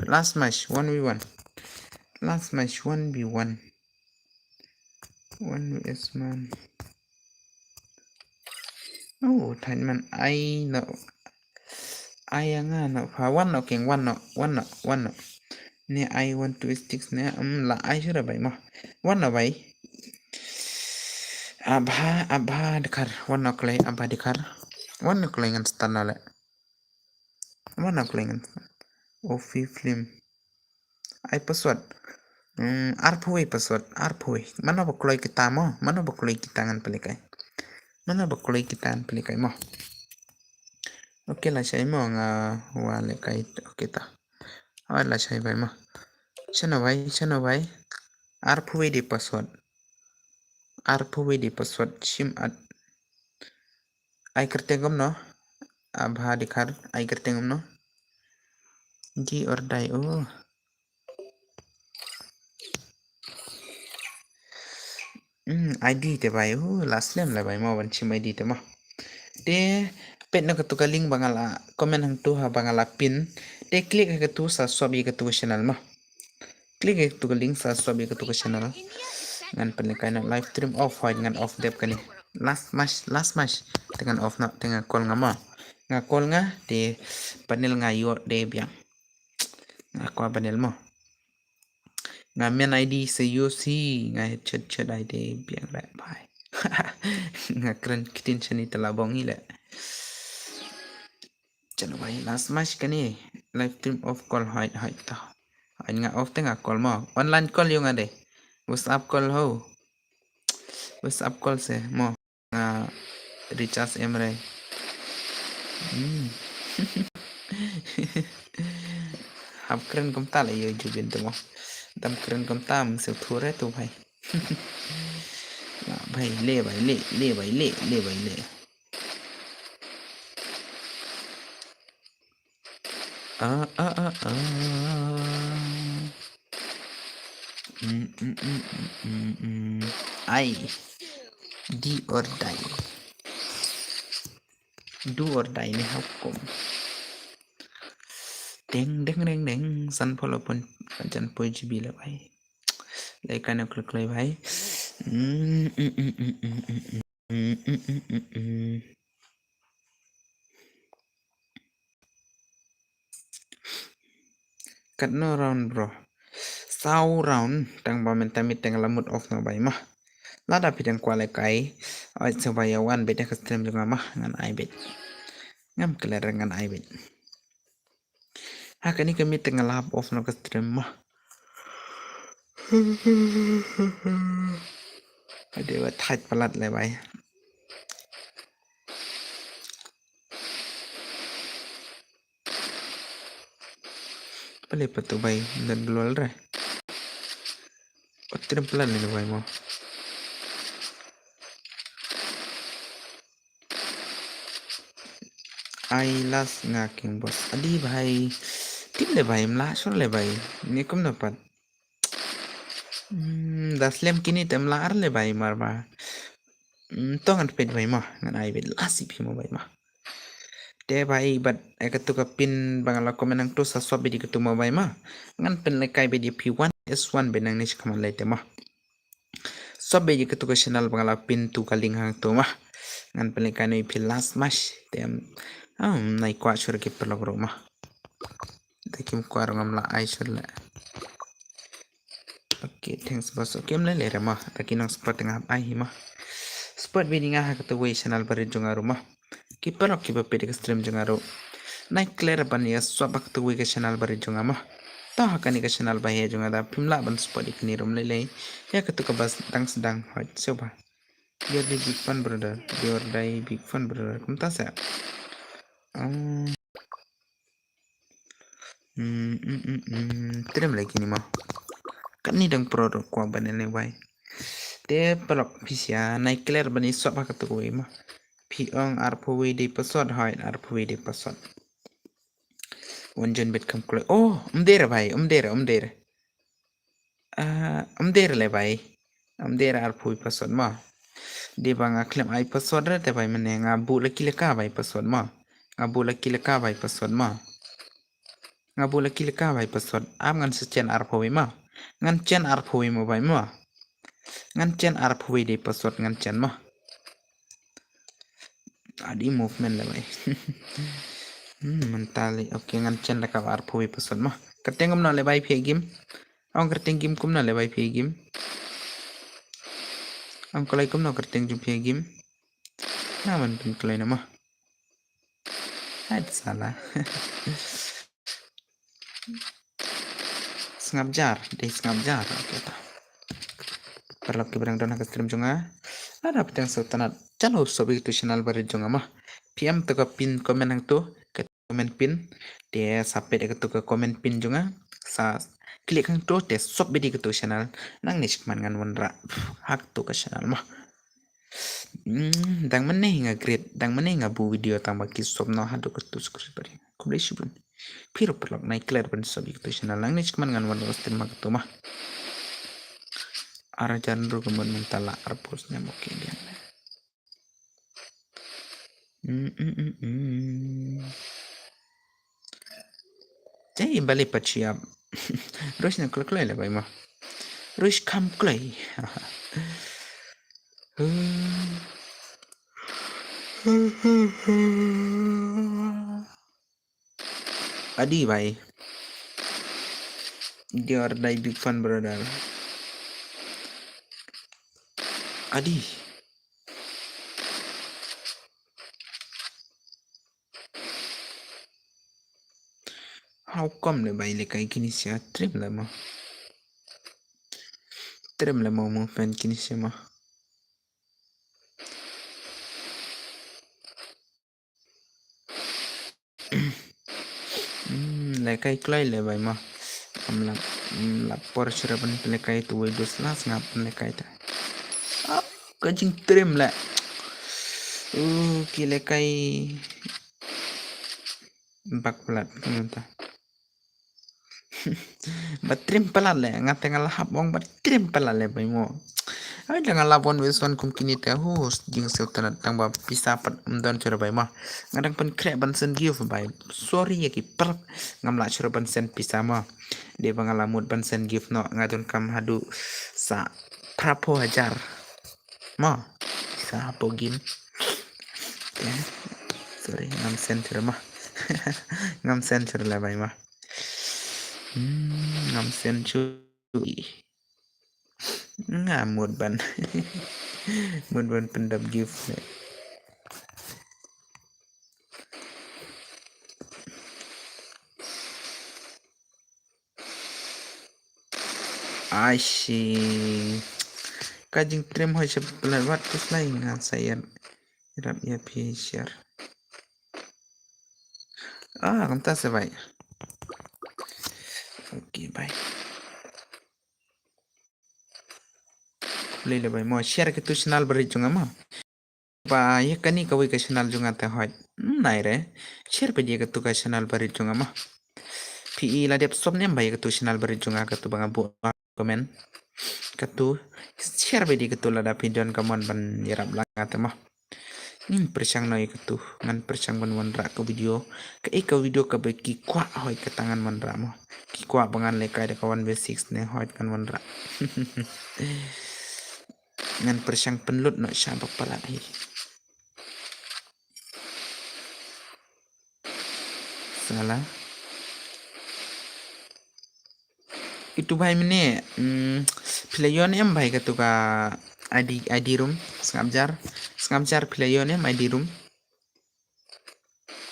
Last match one v one. Last match one v one. One v S man. Oh, thain man ai no. Ai nga no pha one no king one no one no one no. Ne ai one two six ne um la ai shuh bai mo. One no bai. Abha abha dikar one no klei abha dikar. One no klei ngan stan na le. One no klei ngan. Ofi film. Ai password. Hmm, arphew wei password, arphew wei. Mano ba kloi kita mo, mano ba kloi kita ngan pelikai. Mano ba kloi kita ngan pelikai mo. Okay la shai mo nga wa lekai okay ta. Ai la shai bai mo. Shano bai, shano bai. Arphew wei di password. Arphew wei di password shim at. Ai kyrteng kumno. Abha dikar ai kyrteng kumno. Di or die oh. Hmm, I D te bai uh la slem la bai mo ban shim I D te mo. Te pet na katu ka link ba nga la comment hangtu ha ba nga la pin. Te click ha katu sa sop ïa katu ka channel mo. Click ïa katu ka link sa sop ïa katu ka channel. Ngan pynlehkai na live stream off hoi ngan off dep kane. Last match last match. Te ngan off na te nga call nga mo. Nga call nga te panel nga ïoh de biang. Nga kwah ban el mo. Nga men I D se yo si nga het chet chet I D biang leh bai. Nga kren kitin shani tela bong i leh. Chalo bai last match kani live stream off call hoi hoi to. Hoi nga off te nga call mo. Online call yo nga de. WhatsApp call ho. WhatsApp call se mo. Nga recharge em re. Hmm. Hap kren kumta la yo jubin tu mo. Dam kren kumta mse thur re tu bhai. Bhai le bhai le le bhai le le bhai le. Ah ah ah ah. Mm, mm, mm, mm, mm, mm. Ai. Di or die. Do or die ni hukum. Deng deng deng deng san polo pun jan poi jibi la bai. Lai kana klik lai bai. Mm, mm, mm, mm, mm, mm, mm. Mm, mm, mm, mm, mm. Katno round bro? Saw round tang ba mynta mi tang la mut off na bai ma. Lada phi tang kwah leh kai. Ai sa bai ya wan bet ka stream jong ma ngan ai bet. Ngam clear ngan ai bet. Ha kani ka mi tang la off na ka stream ma. Ade wa thait palat leh bai. Le pat tu bai, ym don global re. Ot, trim plan le bai mo. Ai las nga king boss. Adi bai. Tip le bai, ym lah shuh le bai. Ni kumno pat. Hmm, da slem kine te ym lah ar le bai mar ba. Hmm, to ngan peit bai mo, ngan ai beit last ïa phi mo bai mo. Te bai bad, eh, katu ka pin ba nga la comment hangtu sa swap beit ïa katu mo bai mo. Ngan pynlehkai beit ïa phi one is one beit nangne shi khmat lei te mo. Swap beit ïa katu ka channel ba nga la pin tu ka link hangtu mo. Ngan pynlehkai noh ïa phi last match. Te, um, nai kwah shuh ki paralok ruh mo. Da kim kwah ruh ngam lah ai shuh le. Okay, thanks boss. Okay, ym lei lei re mo. Da ki nang support nga hap ai hi mo. Support beit ïa nga ha katu kawei channel barit jong nga ruh mo. Ki paralok kiba peit ïa ka stream jong nga ruh. Nai clear ban ïa swap ha katu kawei ka channel barit jong nga mo. To ha kane ka channel ba heh jong nga da phim lah ban support ïa kane ruh ym lei lei. Ïa katu kaba dang sdang hoi shuh ba. You're the big fan brother. You're the big fan brother. Kumta sa. Um, Hmm, hmm, hmm, hmm. Trim lagi ni mo. Kane dang pro ruh kwah ban ïa leh bai. Te paralok phi sa nai clear ban ïa swap ha katu kawei mo. Phi ong arphew wei dei password, hooid arphew wei dei password. Wan jon beit kham kloi. Oh, ym dei re bai, ym dei re, ym dei re. Ah, ym dei re le bai. Ym dei re arphew wei password mo. Dei ba nga khlem ai password re te bai mane nga buh la ki laka bai password mo. Nga buh la ki laka bai password mo. Nga buh la ki laka bai password. Am ngan sa chen arphew wei mo. Ngan chen arphew wei mo bai mo. Ngan chen arphew wei dei password ngan chen mo. Adi movement le bai. Hmm, mynta le. Okay, ngan chen da ka arphew wei password mo. Kyrteng kumno le bai phi game. Ong kyrteng game kumno le bai phi game. Ong kloi kumno kyrteng jong phi game. Na man pynkloi na mo. Hai sala. Sngap jar, dei sngap jar. Okay ta. Paralok kiba dang don ha ka stream jong nga. Lada phi dang sngewtynnat, jalo swap ïa katu channel barit jong nga mo. Phi em to ka pin comment hangtu, ka comment pin. Te sa peit ïa katu ka comment pin jong nga. Sa click hangtu te swap beit ïa katu channel. Nangne shi khmat ngan wanrah ha katu ka channel mo. Hmm, dang mane nga create, dang mane nga buh video tang ba ki swap noh haduh katu subscriber. Khublei shibun. Phi ruh paralok nai clear ban swap ïa katu channel nangne shi khmat ngan wan roast ma katu mo. Ar hajar ruh ka mut mynta la arphew snem, okay, dei. Hmm, hmm, hmm, hmm. Te bali pat shu ïap. Rush na kloi kloi le bai mo. Rush kham kloi. Adi bai. They are thy big fan brother. Adi. How come le bai le kai kini sia trim le mo. Trim le mo mo fan kini sia mo. Hmm, le kai kloi le bai mo. Kam la, hmm, la por shuh ban le kai tu wei dus las ngap le kai ta. Ap ka jing trim le. Uh, ki le kai. Bak palat kumta. Ba trim palat le, nga te nga la hap ong ba trim palat le bai mo. Ai da nga la bon wei son kum kini te, hu, jing sngewtynnat tang ba pisa pat ym don shuh bai mo. Nga dang pynkhreh ban send gift bai. Sorry ïa ki paralok ngam lah shuh ban send pisa mo. Dei ba nga la mut ban send gift noh, nga don kam haduh sa phraphew hajar. Mo, sa hapoh game. Okay. Sorry, ngam send shuh mo. Ngam send shuh la bai mo. Hmm, ngam send shuh. Nga mut ban. Mut ban pyndap gift. Ai shi. Ka jingtrim hoi sha pynlait wat tu slai nga sa ïarap ïa phi share. Ah, kumta sa bai. Pule le bai mo, share katu channel barit jong nga mo. Ba ïa kane kawei ka channel jong nga te hoi. Hmm, nai re. Share ba ïa katu ka channel barit jong nga mo. Phi i la dep sop ne em ba ïa katu channel barit jong nga katu ba nga buh comment. Katu share ba ïa katu lada phi don ka mon ban ïarap lang nga te mo. Ngin pyrshang noh ïa katu, ngan pyrshang ban wanrah ka video. Ka i ka video kaba ki kwah hoi kata ngan wanrah mo. Ki kwah ba ngan lehkai da ka one v six ne hoi ngan wanrah. Ngan pyrshang pynlut noh sha ba palat hi. Sala. Itu bhai mene, hmm, phi la ïoh ne em bhai katu ka I D, I D room, sngap jar, sngap jar phi la ïoh ne em I D room.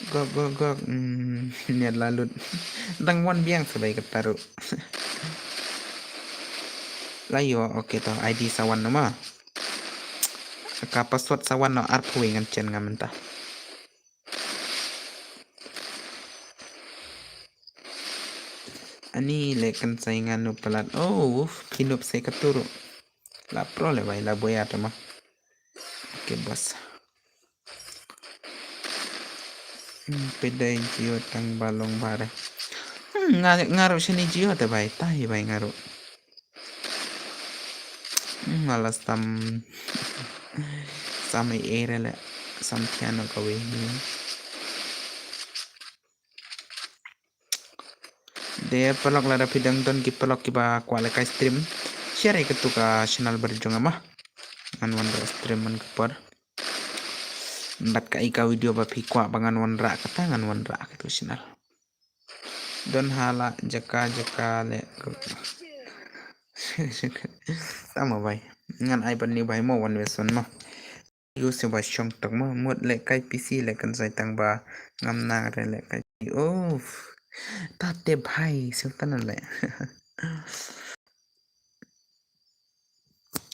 Gok, gok, gok, hmm, net la lut. Dang wan biang sa bhai kata ruh. La ïoh, okay to, I D sa wan noh mo. Ka password sa wan noh arphew ngan chen nga mynta. Ani le kan sai ngan nu palat. Oh, uf, kinup sai katu ruh. La pro le bai la boya tama. Okay, boss. Hmm, pidai Jio tang ba long bare. Hmm, nga, nga ruh shini Jio te bai, tahi bai nga ruh. Hmm, nga la sam, sam ai ere le, sam thiano kawei ni. De paralok lada phi dang don ki paralok kiba kwah lehkai stream. Share ïa katu ka channel barit jong nga mo. Ngan wanrah stream man ka por. Bad ka i ka video ba phi kwah ba ngan wanrah kata ngan wanrah katu channel. Don hala jaka jaka le. Tama bai. Ngan ai ban ni bai mo one v one mo. Yu se ba shong tak mo mut lehkai P C lehkai sai tang ba ngam nang re lehkai. Uff. Tate bhai sing tanan le.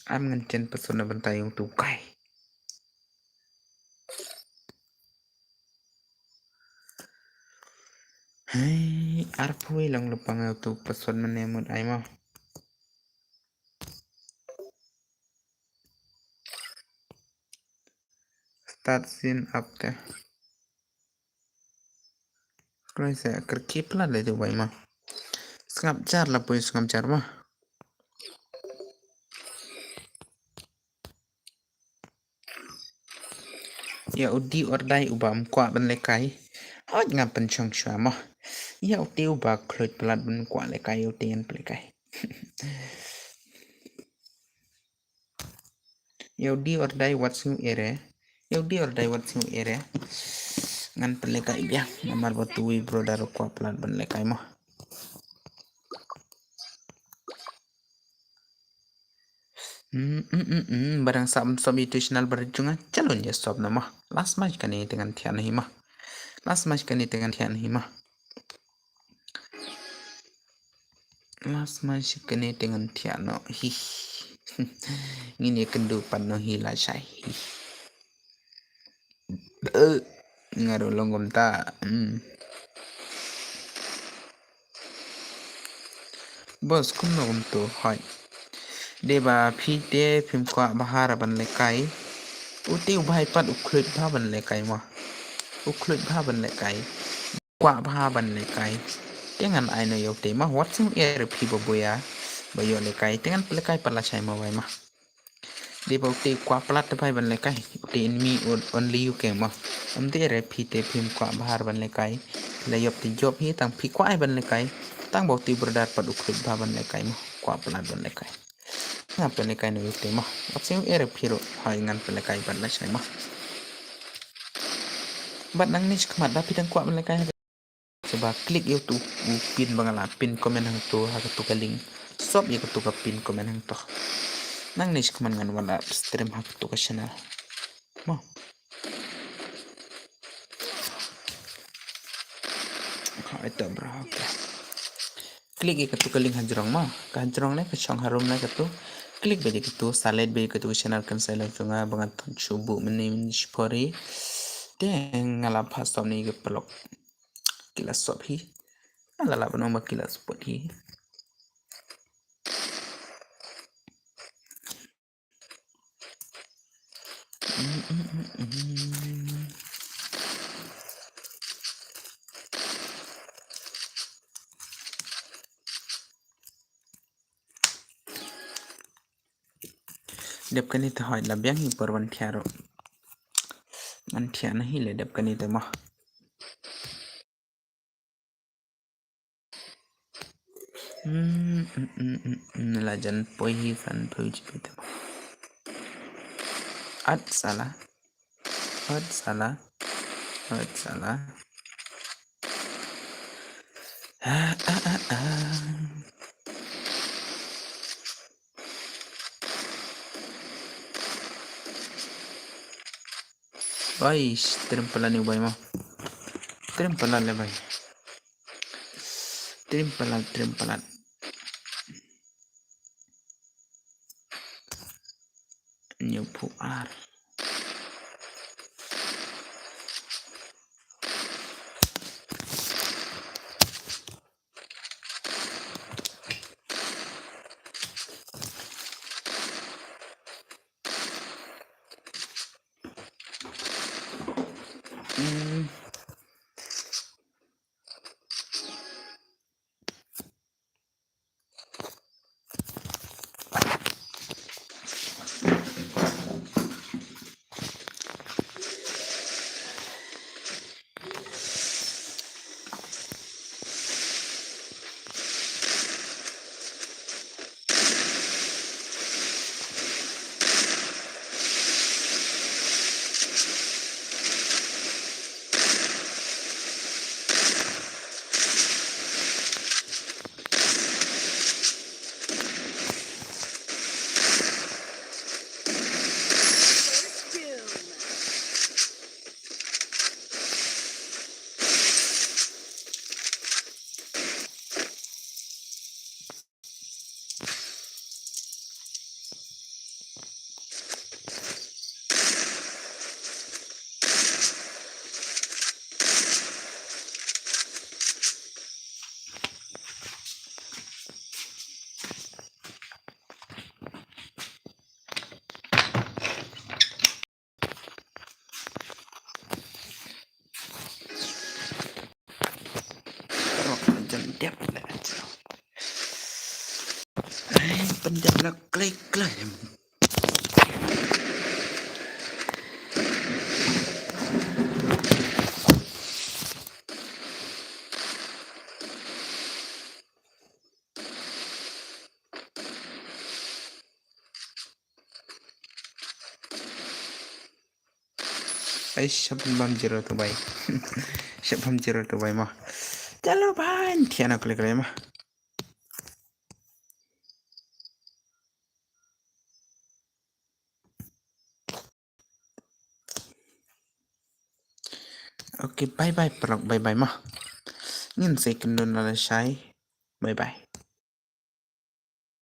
Am ngan chen person na bynta yung tu kai. Hai arphew long lepang tu person mane mut ai mo. Start scene up te. Kloi se kyrkieh palat le tu bai mo. Sngap jar la poi sngap jar mo. Ïa u dih or dai uba ym kwah ban lehkai. Hot nga pynshong shuwa mo. Ïa u te uba khluit palat ban kwah lehkai ïa u te ngan pynlehkai. Ïa u dih or dai wat sing ere. Ïa u dih or dai wat sing ere. Ngan pynlehkai biang namar ba tu i brother u kwah palat ban lehkai mo. Hmm, hmm, hmm, hmm, barang sa um sop itu channel barit jong nga, chalun ïa sop na mo. Last match kane te ngan thiah na hi mo. Last match kane te ngan thiah na hi mo. Last match kane te ngan thiah no hi. Ngin ïa kynduh pat no hi la shai hi. Eh, nga ruh long kumta. Hmm. Boss, kumno kumto, hoi. Dei ba phi te phim kwah bha ra ban lehkai. U te u bhai pat u khluit bha ban lehkai mo. U khluit bha ban lehkai. Kwah bha ban lehkai. Te ngan ai no ïa u te mo, wat sing er phi ba boya. Ba ïoh lehkai. Te ngan pynlehkai pat la shai mo bai mo. Dei ba u te kwah palat te bhai ban lehkai. U te in me only you keng mo. Ym te re phi te phim kwah bha ra ban lehkai. La ïoh te jop hi tang phi kwah ai ban lehkai. Tang ba u te brother pat u khluit bha ban lehkai mo. Kwah palat ban lehkai. Nga pynlehkai no ïa u te mo. Wat sing er phi ruh. Hai ngan pynlehkai pat la shai mo. Bad nangne shakhmat da phi dang kwah ban lehkai. Shuwa click ïa utu u pin ba nga la pin comment hangto ha katu ka link. Sop ïa katu ka pin comment hangto. Nangne shakhmat ngan wan live stream ha katu ka channel. Mo. Ha ita bro, okay. Click ïa katu ka link hajrong mo. Ka hajrong ne ka shong harum ne katu. Click beit ïa katu, select beit ïa katu ka channel kan select jong nga ba ngan shu buh mynne mynne shipori. Te nga la phah sop ne ïa ka paralok. Ki la sop hi. Nga la lah ban ong ba ki la support hi. Dep kane te hoi la biang hi por wan thiah ruh. Wan thiah na hi le dep kane te mo. Hmm, hmm, hmm, hmm, hmm, la jan poi hi san poi ji poi te mo. At sala. At sala. At sala. Ah, ah, ah, ah. Bai, trim palat ni bai mo. Trim palat le bai. Trim palat, trim palat. Hynñiewphew ar. Hmm. Rok jan dep le. Ai, pyndep la klei klei. Ai, shap bam zero to bai. Shap bam zero to bai mo. Chalo bai, thiah na kle kle mo. Okay, bye bye, paralok, bye bye mo. Ngin sa ïakynduh na la shai. Bye bye.